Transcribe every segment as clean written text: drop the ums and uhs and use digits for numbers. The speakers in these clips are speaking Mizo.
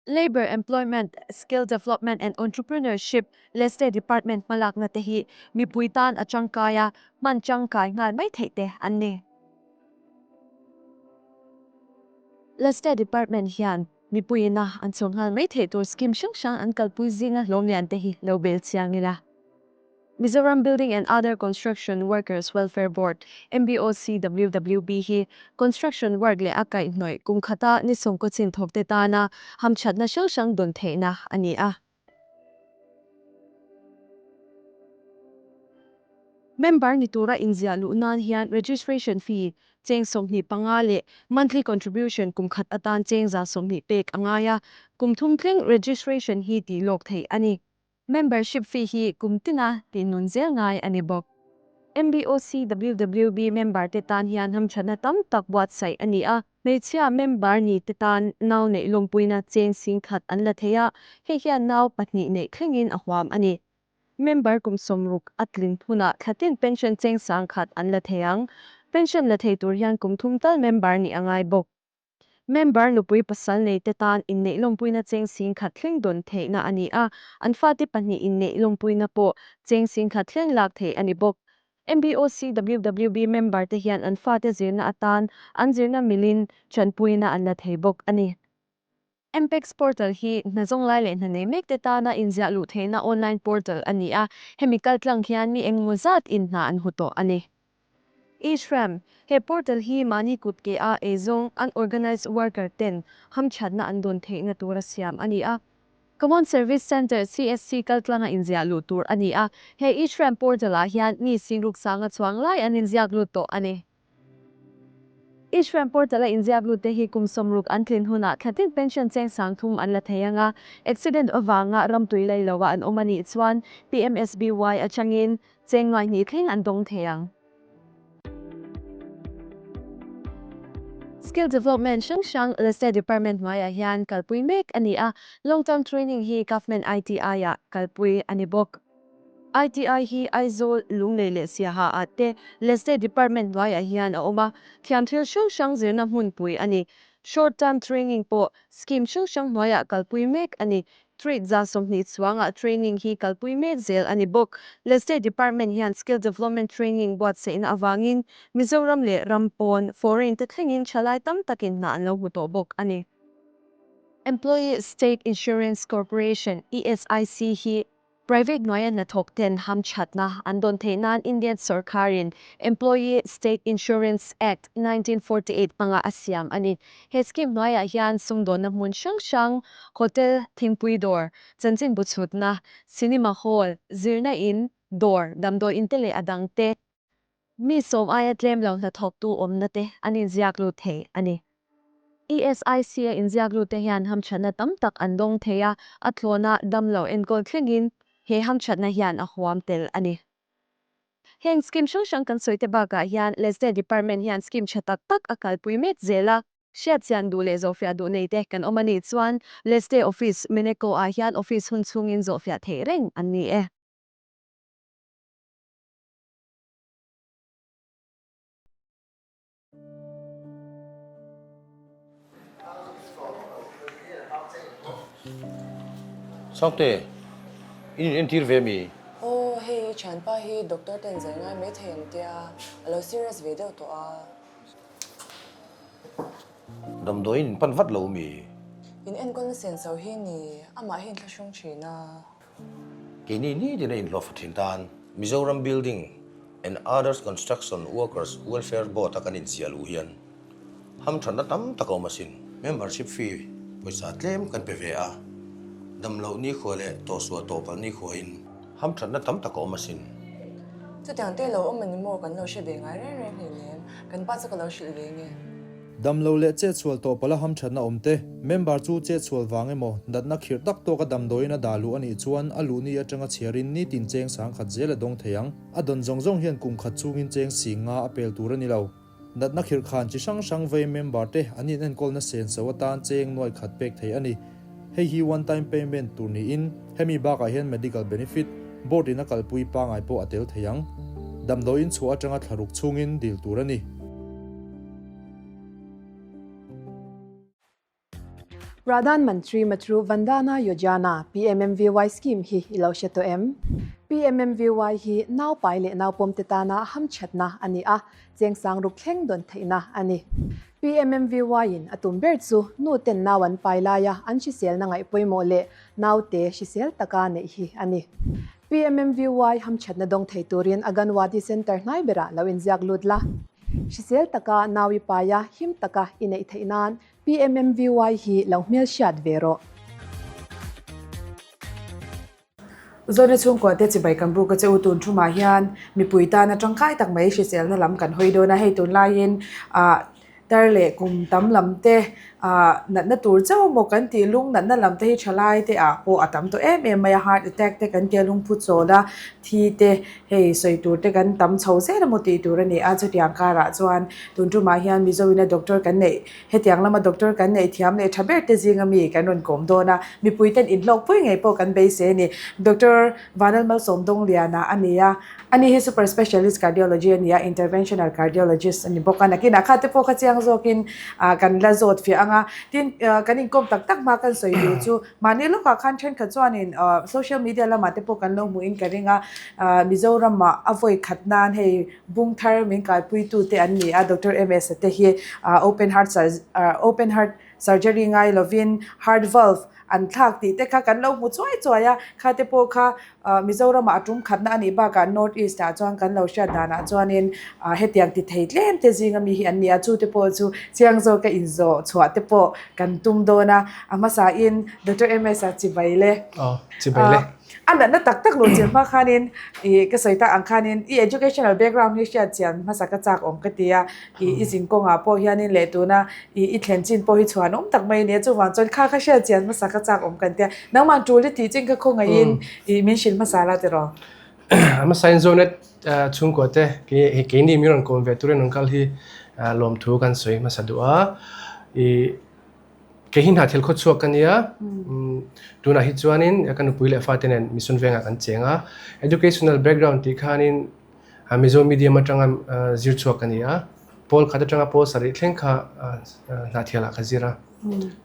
Labour, Employment, Skill Development and Entrepreneurship leh State Department hmalakna te hi mipui tan a tangkai a, hman tangkai nghal mai theih te an ni. Leh State Department hian mipuiin a an chhawr nghal mai theih tur scheme hrang hrang an kalpui zinga hlawm lian te hi lo bel chiang ila. Mizoram Building and Other Construction Workers Welfare Board, MBOCWWB, hi construction work leh a kaihhnawih kum khata ni sawmkaw chin thawkte tana hamthatna hrang hrang dawn theihna a ni a. Member ni tura inziah luh nan hian registration fee cheng 25 leh monthly contribution kum khat atan cheng 120 pek a ngai a, kum thum thleng registration hi tih lawk theih a ni. Membership fee hi kum tina tih nun zel ngai a ni bawk. MBOCWWB member te tan hian hamthatna tam tak buatsaih a ni a, hmeichhia member ni te tan nau neih lawmpuina cheng 10,000 an la thei a, hei hian nau pahnih neih thlengin a huam a ni. Member kum 60 a tlin hunah thlatin pension cheng 1,000 an la thei ang. Pension la thei tur hian kum thum tal member nih a ngai bawk. Member nupui pasal nei te tan inneih lawmpuina cheng 10,000 thleng dawn theihna a ni a, an fate pahnih inneih lawmpuina pawh cheng 10,000 thleng lak theih a ni bawk. MBOCWWB member te hian an fate zirna atan an zirna milin tanpuina an la thei bawk a ni. MPEX portal hi hna zawng lai leh hna nei mek te tana inziah luh theihna online portal a ni a, hemi kaltlang hian mi engemaw zat in hna an hmu tawh a ni. E-Shram, He portal hi mahni kut ke a eizawng unorganized worker ten hamthatna an dawn theihna tura siam a ni a. Common Service Centre, CSC, kaltlanga inziah luh tur a ni a, he E-Shram portal ah hian mi singruk sanga chuang lai an inziak lut tawh a ni. E-Shram portal a inziak lut te hi kum 60 an tlin hunah thlatin pension cheng 3,000 an la thei ang a, accident avanga ramtui lei loa an awm a nih chuan PMSBY atangin cheng 200 thleng an dawng thei ang. Skill Development hrang hrang Leste Department hnuaiah hian kalpui mek a ni a, Long Term Training hi Government ITI-ah kalpui a ni bawk. ITI hi Aizawl, Lunglei leh Siaha ah te Leste Department hnuaiah hian a awm a, thiamthil hrang hrang zirna hmunpui a ni. Short Term Training pawh scheme hrang hrang hnuaiah kalpui mek a ni. Trade 120 chuangah training hi kalpui mek zel a ni bawk. Le State Department hian Skill Development Training buatsaihna avangin Mizoram leh ram pawn, foreign, te thlengin thalai tam takin hna an lo hmu tawh bawk a ni. Employee State Insurance Corporation, ESIC, hi Private hnuaia hnathawk ten hamthatna an dawn theih nan Indian sorkarin Employee State Insurance Act, 1948 hmanga a siam a ni. He scheme hnuaiah hian sumdawnna hmun hrang hrang, hotel, thingpui dawr, chanchinbu chhutna, cinema hall, zirna in, dawr, damdawi in te leh a dang te, mi 10 aia tlem lo hnathawktu awmna te an inziak lut thei a ni. ESIC a inziak lut te hian hamthatna tam tak an dawng thei a, a thlawna damlo enkawl thlengin he hamthatna hian a huam tel a ni. Heng scheme hrang hrang kan sawi te bakah hian Lesde Department hian scheme tha tak tak a kalpui mek zel a, hriatchian duh leh zawhfiah duh nei te kan awm a nih chuan Lesde Office, Meneko ah hian office hun chhungin zawhfiah theih reng an ni e. Sangte, in in entir ve mi? Aw, hei i thianpa hi doctor ten zai ngai mai thei ang tia, a lo serious ve deuh tawh a. Damdawiin in pan vat lo mi? In enkawlna senso hi ni, amah hi inthlahrung thin a. Keini ni tin a inhlawhfa thin tan Mizoram Building and Others Construction Workers Welfare Board a kan inziah luh hian hamthatna tam tak a awm asin. Membership fee pawisa tlem kan pe ve a, damloh nikhua leh tawhsuah tawhpalh nikhuain hamthatna tam tak a awm asin. Chutiang te lo awm a ni maw kan lo hre ve ngai reng reng hleinem, kan pa chu ka lo hrilh ve nge. Damlo leh chetsual tawh pala hamthatna awm te, member chu chetsual vang emaw, natna khirh tak tawka damdawiin a dah luh a nih chuan a luh ni atanga chhiarin nitin cheng 1,000 zel a dawng thei ang. A dawn zawng zawng hian kum khat chungin cheng 50 a pel tur a ni lo. Natna khirh khan chi hrang hrang vei member te an inenkawlna senso atan cheng 500 pek thei a ni. Hei hi one time payment tur niin hemi bakah hian medical benefit, board in a kalpui pangai pawh a tel thei ang. Damdawiin chhuah atanga thlaruk chhungin dil tur a ni. Pradhan Mantri Matru Vandana Yojana, PMMVY, scheme hi i lo hre tawh em? PMMVY hi nau pai leh nau pawm te tana hamthatna a ni a, cheng sang ruk thleng dawn theihna a ni. PMMVY in a tum ber chu nu ten nau an pai laia an hriselna ngaih pawimawh leh naute hrisel taka neih hi a ni. PMMVY hamthatna dawng thei turin Aganwadi Centre hnai berah lo inziak lut la. Hrisel taka nau i paia him taka i neih theih nan PMMVY hi lo hmelhriat ve rawh. Zawna chhungkua te chibai kan buk a che u tun thumah hian mipui tana tangkai tak mai hriselna lam kan hawi dawn a, hei tunlaiin ah tar leh kum tam lam te ah natna tur chauh maw kan tih lung natna lam te hi thalai te ah pawh a tam tawh em em mai a, heart attack te kan tia lungphu chawl a thi te Hei sawi tur te kan tam chho zel emaw tih tur a ni a, chutiang karah chuan tun tumah hian Mizoina doctor kan neih, hetiang lama doctor kan neih thiam leh tha ber te zinga mi kan rawn kawm dawn a, mipui ten inhlawkpui ngei pawh kan beisei a ni. Doctor Vanal Malsawm Dawngliana a ni a, ani hi super specialist cardiology a ni a, interventional cardiologist a ni bawk a, nakinah kha te pawh kha chiang zawkin kan la zawt fiah ang a, tin kan inkawm tak tak hma kan sawi duh chu Mahni lawkah khan thenkhat chuanin social media lamah te pawh kan lo hmuhin ka ring a, Mizoramah a vawi khat nan hei bung thar min kalpuitu te an ni a, Doctor MS a te hi open heart open heart surgery ngai lovin heart valve an thlak tih te kha kan lo hmu chuai chuai a, kha te pawh kha Mizoramah a tum khatna a nih bakah North East ah chuan kan lo hriat danah chuanin hetiang ti thei tlem te zinga mi hi an ni a, chute pawh chu chiang zawka inzawh chhuah te pawh kan tum dawn a, a hmasain Doctor MS a chibai le. Aw, chibai le. A natna tak tak lo chian hma khanin ih ka sawi tak ang khanin i educational background hi hriat chian hmasa ka chak awm ka ti a, ih i zin kawngah pawh hianin leh tuna ih i thlen chin pawh hi chhuan awm tak mai a nia, chuvang chuan kha kha hriat chian hmasa ka chak awm kan tia, nangmah tul i tih chin kha khawngaihin ih min hrilh hmasa la tiraw? A hmasa in Zonet chhungkua te hei keini min rawn kawm ve turin rawn kal hi lawmthu kan sawi hmasa duh a, ih kei hi hna thil khaw chhuak ka nia, tunah hi chuanin ka nupui leh fate nen mission vengah kan cheng a, educational background tih khanin Mizo medium atanga zir chhuak ka ni a, pawl khat atanga pawl sarih thleng kha Hnahthialah ka zir a.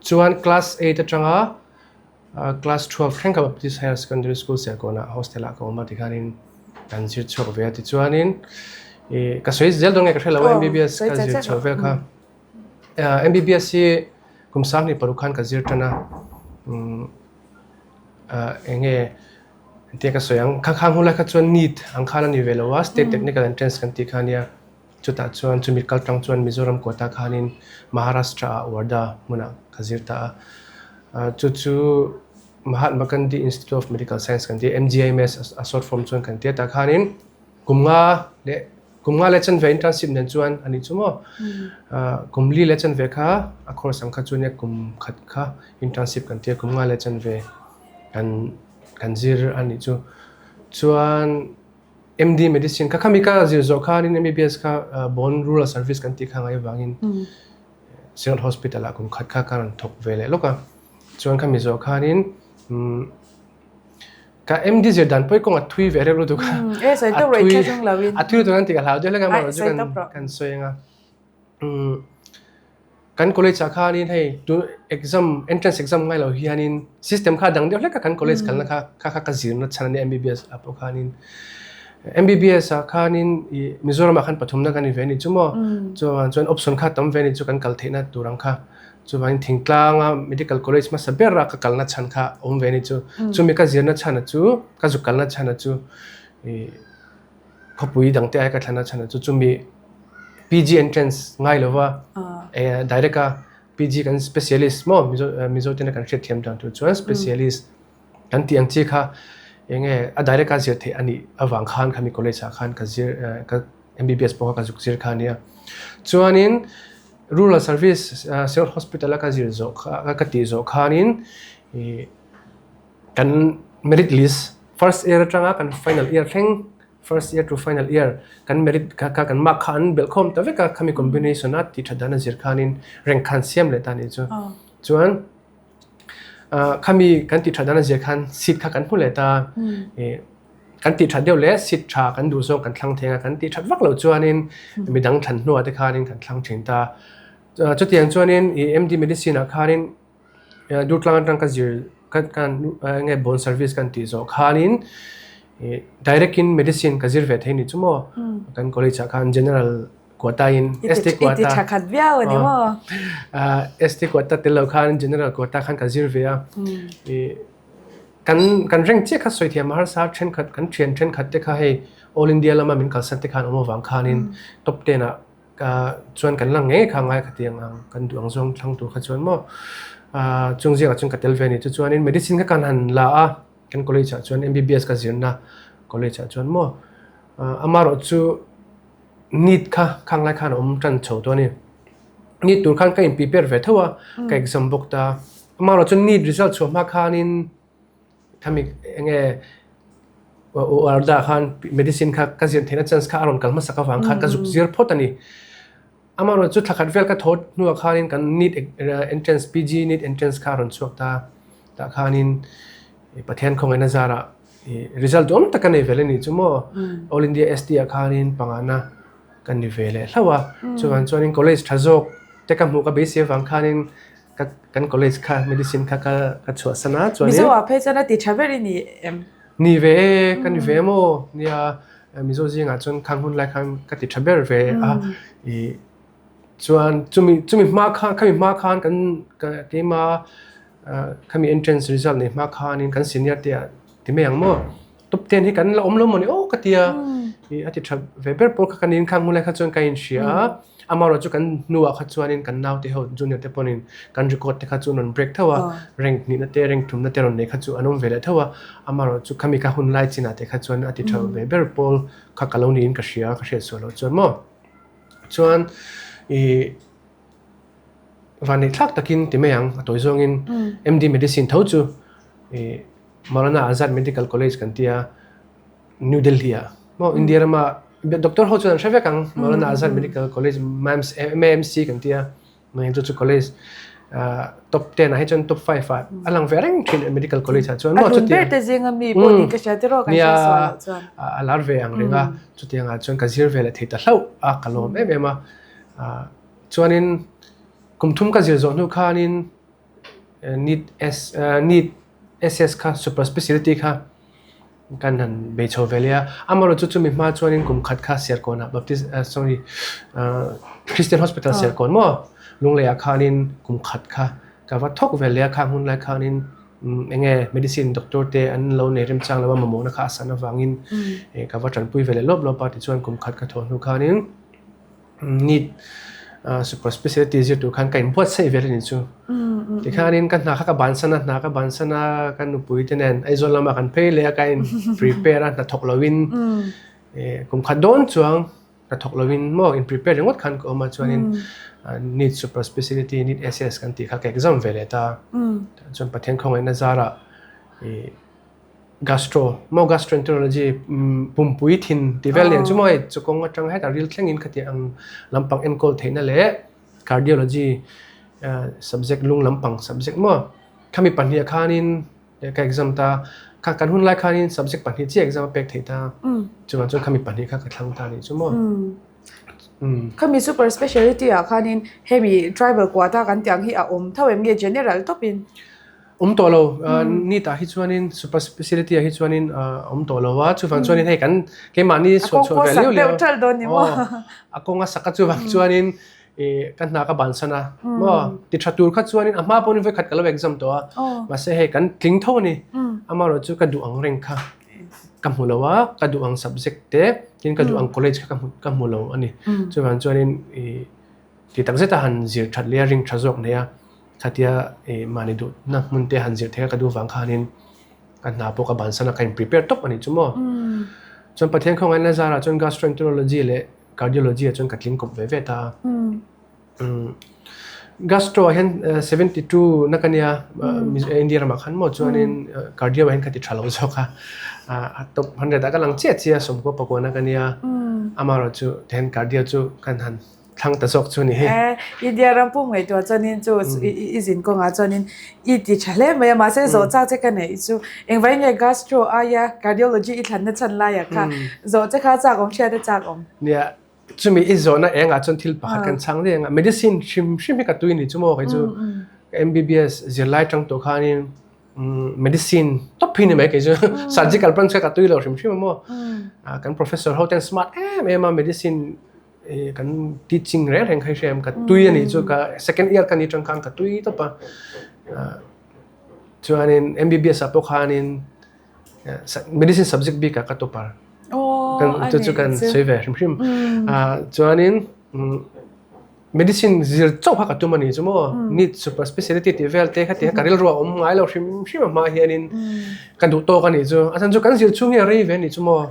Chuan class eight atanga class 12 thleng kha Baptist Higher Secondary School Serkawnah hostel-ah ka awm a tikhanin kan zir chhuak ve a. Tichuanin ka sawi zel dawn nge ka hre lo a MBBS ka zir chhuah vel kha. MBBS hi kum sanghnih paruk khan ka zir tan a, eng nge Engtia ka sawi ang, kha khang hunlai kha chuan NEET ang khan a ni ve lo a, State Technical Entrance kan tih kha a nia. Chutah chuan chumi kal tang chuan Mizoram quota khanin Maharashtra ah Wardha hmunah ka zir ta a. Chu chu Mahatma Gandhi Institute of Medical Science kan ti a, MGIMS a short form chuan kan ti a. Tah khanin kum nga leh kum nga leh chanve internship nen chuan a nih chu maw. Kum li leh chanve kha a course ang kha chu nia kum khat kha internship kan ti a, kum nga leh chanve kan Kan zir a nih chu. Chuan MD medicine kha khami ka zir zawh khanin MBBS kha Bon Rural Service kan tih kha ngai avangin Synod Hospital ah kum khat kha ka rawn thawk ve leh lawk a. Chuan khami zawh khanin ka MD zir dan pawh hi kawng a thui ve reuh lutuk a. A thui a thui lutuk ang tih ka hlau deuh hlek a, amaherawhchu kan sawi ang a. Kan college ah khanin hei tu exam entrance exam ngai lo hianin system kha dang deuh hlek a kan college kalna kha kha kha ka zirna chhan ania MBBS ah pawh khanin MBBS ah khanin ih Mizoram ah khan pathumna kan ni ve anih chu maw chuan chuan option kha tam ve anih chu kan kal theihna tur ang kha chuvangin thingtlanga medical college hmasa ber a ka kalna chhan kha awm ve anih chu chumi ka zirna chhan a chu ka zuk kalna chhan a chu ih Khawpui dangte ai ka thlan a chhan chu chumi PG entrance ngai lova direct a PG kan specialist maw Mizo Mizo tena kan hriat thiam dan tur chuan specialist kan tih ang chi kha enge a direct a zir theih anih avang khan khami college ah khan ka zir ka MBBS pawh kha ka zuk zir kha ania. Chuanin rural service Serkawn hospital a ka zir zawh kha ka tih zawh khanin ih Kan merit list first year atanga kan final year thleng first year to final year kan merit kha kha kan mark kha an belh khawm ta vek a khami combination a tih that dan a zir khanin rank khan siam leh ta a nih chu. Chuan khami kan tih that dan a zir khan seat kha kan hmu leh ta a kan tih that deuh leh seat tha kan duh zawng kan thlang thei a kan tih that vak loh chuanin midang thlan hnuah te khanin kan thlang thin ta. Chutiang chuanin ih MD medicine ah khanin. Durtlang atang ka zir kan kan enge bond service kan tih zawh khanin direct in medicine ka zir ve thei ni chu maw kan college ah khan general quota in ST quota I ti tha khat viau a ni maw? ST quota tel lo khan general quota khan ka zir ve a kan kan rank chiah kha sawi thiam a harsa thenkhat kan thian thenkhat te kha hei all India lama min kalsan te khan awm avang khanin top ten ah chuan kan lang ngei kha ngai kha tiang ang kan duh ang zawng thlang tur kha chuan maw chung zingah chuan ka tel ve a ni chu chuanin medicine kha kan han la a kan college ah chuan M_B_B_S ka zirna college ah chuan maw amaherawh chu NEET kha khang lai khan a awm tan chho tawh a ni NEET tur khan ka in prepare ve tho a ka exam bawk ta amaherawh chu NEET result chhuah hma khanin Khami enge Warda khan medicine kha ka zir theihna chance kha a rawn kal hmasak avang khan ka zuk zir phawt a ni. Amaherawhchu thla khat vel ka thaw hnuah khanin kan NEET entrance PG NEET entrance kha a rawn chhuak ta. Tah khanin Pathian khawngaihna zarah result duhawm tak ka nei vel a ni chu maw. All India ST ah khanin pangana ka ni ve leh hlauh a. Chuvang chuanin college tha zawk te ka hmuh ka beisei avang khanin Ka kan college kha medicine kha ka ka chhuahsan a chuanin Mizo ah phei chuan a ti tha ber i ni em? Ni ve e, ka ni ve maw? Nia, Mizo zingah chuan khang hun lai khan ka ti tha ber ve a. I chuan chumi chumi hma khan khami hma khan kan ka keima khami entrance result nei hma khanin kan senior te ah ti mai ang maw? Top ten hi kan la awm lo maw ni aw ka ti a. I a ti tha ve ber pawh kha ka nin khang hun lai kha chuan ka inhria a. Amaherawhchu kan hnuah kha chuanin kan naute ho junior te pawhin kan record te kha chu an rawn break tho a, rank hnihna te rank thumna te rawn nei kha chu an awm ve leh tho a. Amaherawhchu khami kha hun lai chinah te kha chuan a ti tha ve ber pawl kha ka lo niin ka hria ka hriat sual loh chuan maw. Chuan ih vanneih thlak takin ti mai ang a tawi zawngin MD medicine tho chu ih Maulana Azad Medical College kan tia New Delhi ah maw India rama doctor ho chuan an hre vek ang Maulana Azad Medical College MAMC MAMC kan tia mai chu chu college top 10 ah hi chuan top 5 ah a lang ve reng thin medical college ah chuan maw chutia ber te zinga mi pawh ni ka hria te rawh kan hria sual loh chuan a lar ve ang reng a chutiang ah chuan ka zir ve leh thei ta hlauh a ka lawm em em a chuanin kum thum ka zir zawh hnu khanin NEET S NEET SS kha super speciality kha Kan han bei chho ve leh a, amaherawh chu chumi hma chuanin kum khat kha Serkawnah Baptist sorry Christian Hospital Serkawn maw Lungleiah khanin kum khat kha ka va thawk ve leh a, khang hun lai khanin eng nge medicine doctor te an lo nei remchang lo a mamawhna kha a san avangin ka va tanpui ve leh lawp lawp a tichuan kum khat ka thawh hnu khanin NEET super speciality zir tur khan ka inbuatsaih vel a ni chu. Tikhanin ka hna kha ka bansan a, hna ka bansan a, ka nupui te nen Aizawl lamah kan phei leh a, ka in prepare a, hna thawk loin kum khat dawn chuang hna thawk loin maw in prepare ringawt khan ka awm a, chuanin NEET super speciality, NEET SS kan tih kha ka exam ve leh ta. Chuan Pathian khawngaihna zarah Gastro, maw gastroenterology pumpui thin tih vel nen chu maw hei chu kawng atang hetah ril thlengin khatiang ang lampang enkawl theihna leh cardiology subject lung lampang subject maw khami pahniha khanin ka exam ta kha kan hun lai khanin subject pahnih chiah exam a pek theih ta chuvang chuan khami pahnih kha ka thlang ta a nih chu maw. Khami super speciality ah khanin hemi tribal quota kan tih ang hi a awm tho em nge general tawpin? Awm tawh lo, NEET ah hi chuanin super speciality ah hi chuanin awm tawh lo a, chuvang chuanin hei kan keimahni suah chhuah ve liau liau a kawng a sak a chuvang chuanin ka hna ka bansan a maw ti tha tur kha chuanin a hma pawhin vawikhat ka lo exam tawh a mahse hei kan tling tho a ni amaherawh chu ka duh ang reng kha ka hmu lo a ka duh ang subject te tin ka duh ang college kha ka hmu lo a ni chuvang chuanin Ti tak zeta han zir that leh a ring tha zawk nei a, khatia mahni duhna hmun te han zir theih a ka duh vang khanin ka hna pawh ka bansan a, ka in prepare tawp a nih chu maw. Chuan Pathian khawngaihna zarah chuan gastroenterology leh cardiology ah chuan ka tling kawp ve ve ta a. Gastro ah hian 72 na ka nia India ramah khan maw chuanin cardio ah hian ka ti tha lo zawk a, a top 100 ah ka lang chiah chiah a 90 pakua na ka nia, amaherawhchu tihian cardio chu kan han Thlang ta zawk chu ni hi. Eh, India ram pum ngaihtuah chuanin chu i zin kawngah chuanin i ti tha hle mai a, mahse zawh chak che ka neih chu engvai nge gastro aia cardiology i thlanna chhan laiah kha zawh che kha chak awm hriat a chak awm. Nia, chumi i zawhna engah chuan thil pakhat kan chhang reng a, medicine hrim hrim hi ka tui ni chu maw kei chu. Ka MBBS zirlai tang tawh khanin medicine top hi ni mai kei chu surgical branch kha ka tui lo hrim hrim a maw. Kan professor ho ten smart em em a medicine kan teaching reng reng kha hi hria em ka tui a nih chu ka second year ka ni tang khan ka tui tawp a. Chuanin MBBS ah pawh khanin medicine subject bikah ka topper. Chu chu kan sawi ve hrim hrim. Chuanin Medicine zir chauh kha ka tum a ni chu maw? NEET super speciality tih vel te kha ti kha ka rilru a awm ngai lo hrim hrim a hma hianin ka duh tawk a nih chu. A chhan chu kan zir chhung hi a rei ve a nih chu maw?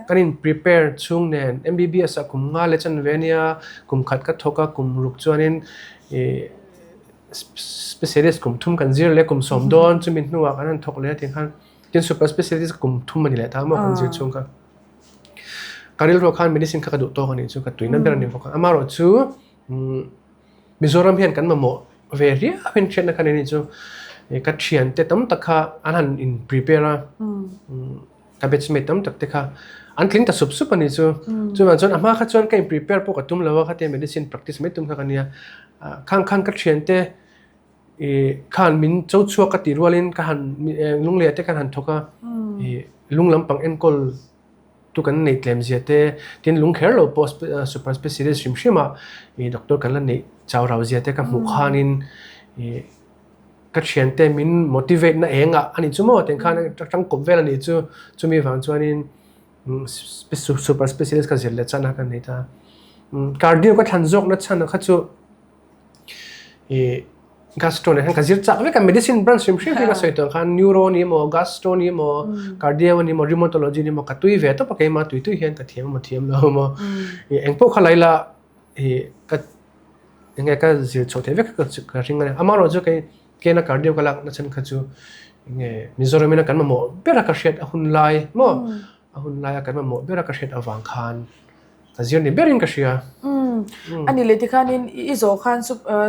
Kan in prepare chhung nen MBBS ah kum nga leh chan ve ania, kum khat ka thawk a, kum ruk chuanin ih specialist kum thum kan zir leh kum sawm dawn chumi hnuah kan han thawk leh a tih khan tin super specialist kum thum a ni leh ta maw kan zir chhung kha. Ka rilruah khan medicine kha ka duh tawk a nih chu ka tuina ber a ni bawk a. Amaherawh chu Mizoram hian kan mamawh ve riau in hriatna kha ni chu ka thiante tam tak kha an han in prepare a, ka batchmate tam tak te kha an tling ta sup sup a nih chu. Chuvang chuan a hma kha chuan ka in prepare pawh ka tum lo a, khatia medicine practice mai tum kha ka nia. Khang khan ka thiante I khan min cho chhuak ka tih rualin ka han lungleh te khan han thawk a, i lung lampang enkawl tu kan neih tlem zia te, tin lung kher lo pawh super specialist hrim hrim a i doctor kan la neih chau rau zia te ka hmuh khanin i ka thiante min motivate na eng ah a ni chu maw tiang khan tangkawp vel a nih chu, chumi vang chuanin super specialist ka zir leh chan a ka nei ta. Cardio ka thlan zawkna chhan kha chu. I gastro nen khan ka zir chak vek a medicine branch hrim hrim hi ka sawi tawh khan neuro ni emaw gastro ni emaw cardio ni emaw rheumatology ni emaw ka tui ve tawp a keimah tui tui hian ka thiam emaw thiam lo emaw i engpawh kha laila i ka enge ka zir chhoh theih vek ka ring a ni amaherawhchu kei kena cardio ka lakna chhan kha chu enge Mizoram ina kan mamawh ber a ka hriat a hun lai maw a hun laia kan mamawh ber a ka hriat avang khan Ka zir ni berin ka hria. Umm. Ani leh tikhanin i zawh khan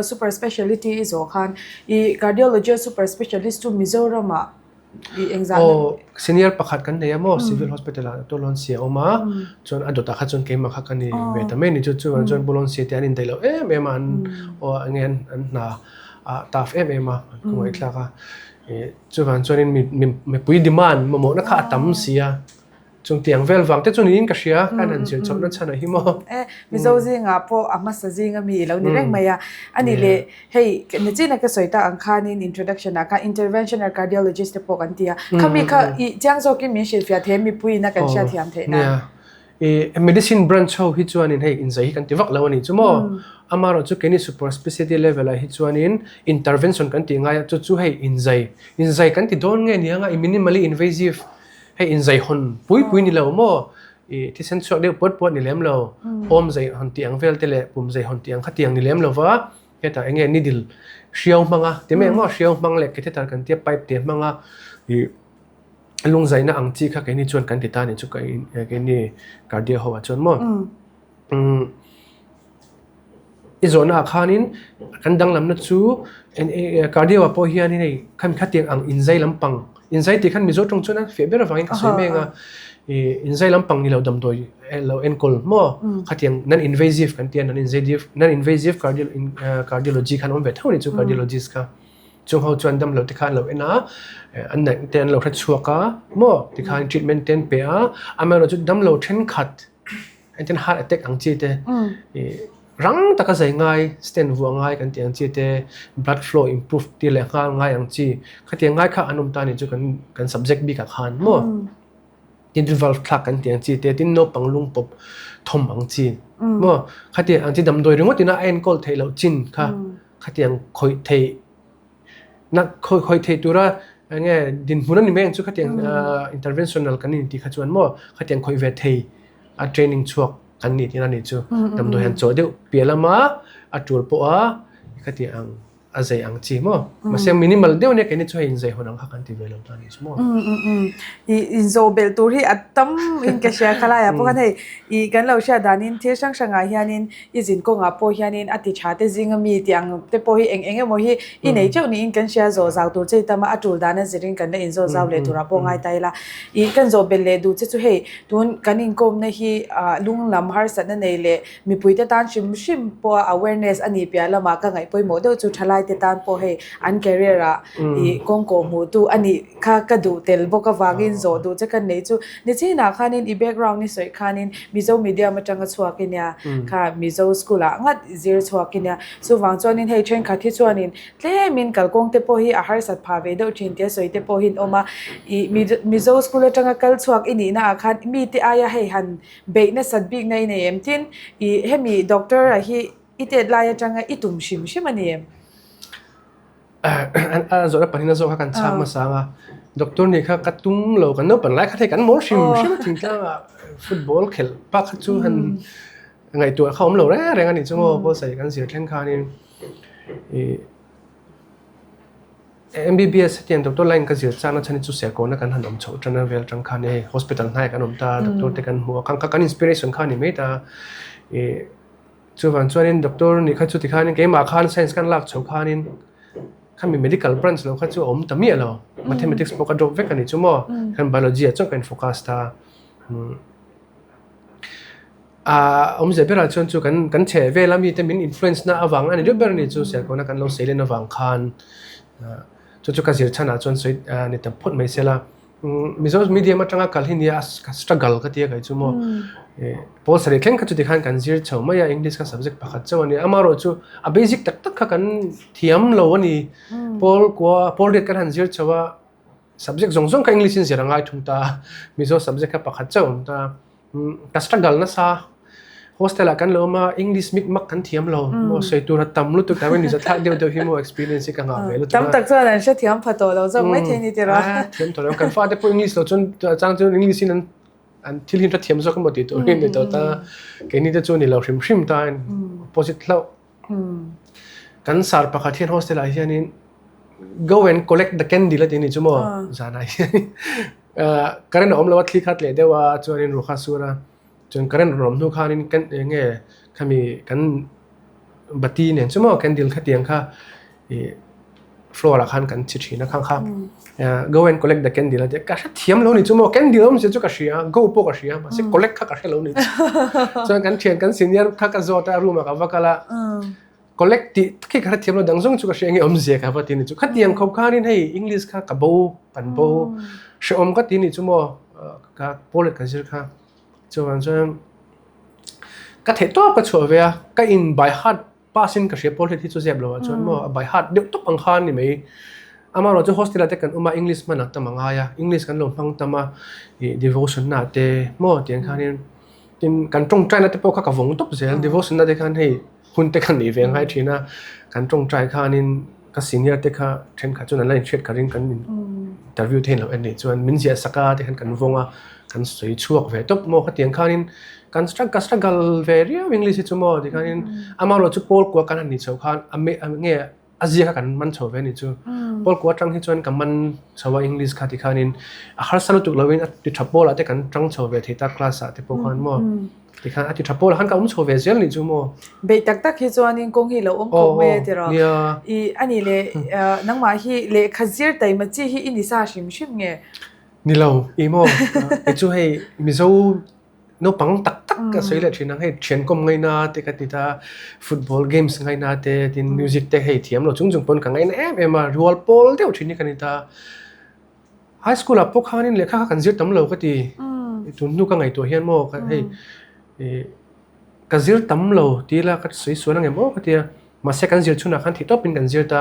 super speciality i zawh khan i cardiology super specialist chu Mizoram ah i engzah na. Aw senior pakhat kan nei a maw civil hospital ah Doctor Lonsi a awm a chuan a dawtah kha chuan keimah kha ka ni ve ta mai ni chu chuvang chuan Pu Lonsi te an indaih loh em em a an aw enge an hna a tough em em a an khawngaihthlak a chuvang chuanin mipui demand mamawhna kha a tam si a. Chung tiang vel vang te chu niin ka hria, khan han zir chhoh na chhan a hi maw? E, Mizo zingah pawh a hmasa zinga mi i lo ni reng mai a. A nih leh, hei nachina ka sawi tak ang khanin introduction ah khan interventional cardiologist te pawh kan ti a. Khami kha i chiang zawkin min hrilhfiah thei a, mipuiin a kan hriatthiam theih nan. Nia, i medicine branch ho hi chuanin hei inzai hi kan ti vak lo a nih chu maw? Amaherawhchu chu keini super specialty level ah hi chuanin intervention kan tih ngai a, chu chu hei inzai, inzai kan ti dawn nge nia nga i minimally invasive Hei inzai hawn pui pui ni lo maw? I thisen chhuak deuh puat puat ni lem lo. Awm zai hawn tih ang vel te leh pum zai hawn tih ang kha tiang ni lem lo va. Hetah eng nge needle hriau hmang a, ti mai ang maw? Hriau hmang leh catheter kan tia pipe te hmang a i lungzaina ang chi kha keini chuan kan ti ta ni chu keini cardio ho ah chuan maw? I zawhnaah khanin kan danglamna chu cardio ah pawh hianin hei khami khatiang ang inzai lampang inzai tih khan Mizo tawng chuan a fiah ber avangin ka sawi mek a ih inzai lampang ni lo damdawi lo enkawl maw khatiang non invasive kan tia non invasive non invasive cardiology khan awm ve tho a ni chu cardiologist kha chung ho chuan damlo te kha an lo en a an natna te an lo hre chhuak a maw tikhan treatment te an pe a amaherawhchu damlo thenkhat Engtin heart attack ang chi te rang taka zai ngai stent vuah ngai kan tih ang chi te blood flow improve tir leh nghal ngai ang chi khatiang ngai kha an awm ta ni chu kan kan subject bik ah khan maw tin valve thlak kan tih ang chi te tin naupang lung pawp thawm ang chi maw khatiang ang chi damdawi ringawt ina a enkawl theih loh chin kha khatiang khawih theih Na khawi khawi thei tura enge dinhmun a ni mai ang chu khatiang interventional kan in tih kha chuan maw khatiang khawih ve thei a training chhuak kan ni tihna a ni chu. Damdawi han chawh deuh piah lama a tul pawh a khatiang ang a zei ang chi maw. Mahse minimal deuh ania keini chu hei inzei hawn ang kha kan ti ve lo ta a ni chu maw. I inzawh belh tur hi a tam in ka hria khalai ah pawh khan hei i kan lo hriat danin thil hrang hrangah hianin I zin kawngah pawh hianin a ti tha te zinga mi tih ang te pawh hi eng eng emaw hi i nei teuh niin kan hria zawh zau tur che i tam a, a tul dana zirin kan la inzawh zau leh turah pawh ngai ta ila. Ih kan zawh belh leh duh che chu hei tun kan inkawmna hi ah lung lam harsatna nei leh mipuite tan hrim hrim pawha awareness a nih piah lamah ka ngaih pawimawh deuh chu thalai. zirlaite tan pawh hei an career ah ih kawng kawh hmuh tu a nih kha ka duh tel bawk avangin zawh duh che ka neih chu nichinah khanin i background i sawi khanin Mizo medium atanga chhuak i nia kha Mizo school ah ngat zir chhuak i nia chuvang chuanin hei thenkhat hi chuanin tlemin kalkawng te pawh hi a harsat phah ve deuh thin tia sawi te pawh hi an awm a ih Mizo school atanga kal chhuak i nihna ah khan mite aia hei han beih nasat bikna i nei em tin ih hemi doctor ah hi i tet lai atanga i tum hrim hrim a ni em? A zawhna pahnih na zawk kha kan chhak hmasa ang a, doctor nih kha ka tum lo kan naupang lai kha hei kan mawl hrim hrim a thingtlang ah football khelh bak kha chu han ngaihtuah kha awm lo reng reng a nih chu maw pawisa kan zir thleng khanin ih MBBS hetiang doctor line ka zir chakna chhan hi chu serkawna kan han awm chhoh tan a vel atang khan hei hospital hnaiah kan awm ta doctor te kan hmu a khang kha kan inspiration kha a ni mai ta ih Chuvang chuanin doctor nih kha chuti khanin keimah khan science kan lak chho khanin khami medical branch lo kha chu a awm ta miah lo. Mathematics pawh ka drop vek a ni chu maw. Khan biology ah chuan ka in focus ta. A awmzia berah chuan chu kan kan chheh vel a mite min influence na avang a ni deuh ber a ni chu Serkawna kan lo seilen avang khan chu chu ka zir chhanah chuan sawi ni ta phawt mai se la. Mizo medium atanga kal hi nia ka struggle ka tia kai chu maw pawl sarih thleng kha chuti khan kan zir chho mai a English kha subject pakhat chauh a ni amaherawh chu a basic tak tak kha kan thiam lo a ni pawl kua pawl riat kan han zir chho a subject zawng zawng kha English in zir a ngai thung ta Mizo subject kha pakhat chauh a awm ta. Ka struggle nasa hostel ah kan lo awm a English mic mak kan thiam lo maw sawi tur a tam lutuk ta mai ni zathlak deuh deuh hi maw experience hi ka ngah ve lutuk a. Tam tak chuan an hrethiam pha tawh lo zawk maithei ni tiraw. Thiam tawh lo kan fate pawh English lo chuan chang chuan English in an an thil hi an hrethiam zawk emaw tih tur hi a ni tawh ta keini te chu a ni lo hrim hrim ta opposite hlauh. Kan sar pakhat hian hostel ah hianin go and collect the candle a ti a ni chu maw zanah hian current a awm lo a thli kha tleh deuh a chuanin ruah kha a sur a chuan current rawn awm hnu khanin kan eng nge khami kan bati nen chu maw candle khatiang kha ih floor ah khan kan chhi thin a khang kha go and collect the candle a tia ka hre thiam lo ni chu maw candle awm zia chu ka hria go pawh ka hria mahse collect kha ka hre lo ni chuan kan thian kan senior kha ka zawt a room ah ka va kal a collect tih khi ka hre thiam lo dang zawng chu ka hria enge awm zia ka va ti ni chu khatiang khawp khanin hei english kha ka bo kan bo hrehawm ka ti ni chu maw ka pawl ka zir kha chuan chuan ka theih tawp ka chhuah ve a ka in by heart Pass in ka hria pawl hlet hi chu zep lo ah chuan maw a by heart deuh tawp ang khan ni mai. Amaherawh chu hostel ah te kan awm a English hman ah tam a ngai a, English kan lo hmang tam a ih devotion na te maw tiang khanin tin kan tawngtai na te pawh kha ka vawng tawp zel devotion na te khan hei hun te khan nei ve ngai thin a, kan tawngtai khanin ka senior te kha thenkhat chuan an la inhriat kharin kan in interview theih loh en nih chuan min ziah sak a te khan kan vawng a kan sawi chhuak ve tawp maw khatiang khanin kan ka struggle ve riau English hi chu maw tikhanin amaherawh chu pawl kua kan han nih chhoh khan a me nge a zia kha kan man chho ve a nih chu pawl kua atang hi chuan ka man chho a English kha tikhanin a harsa lutuk lovin a ti tha pawl ah te kan tang chho ve thei ta class ah te pawh khan maw Tikhan a ti tha pawl ah khan ka awm chho ve zel nih chu maw. Beih tak tak hi chuanin kawng hi lo awm khawp mai a tiraw. Nia. I a nih leh nangmah hi lehkha zir taima chi hi i ni sa hrim hrim nge? Ni lo, i maw. Kei chu hei Mizo naupang tak tak ka sawi leh thin ang hei thiankawm ngaina te ka ti ta, football games ngaina te tin music te hei thiam lo chung chung pawn ka ngaina em em a, rual pawl deuh thin hi ka ni ta. High school ah pawh khanin lehkha kha kan zir tam lo ka ti. Tun hnu ka ngaihtuah hian maw ka hei ka zir tam lo ti ila ka sawi sual ang em aw ka ti a. Mahse kan zir chhunah khan theihtawp in kan zir ta.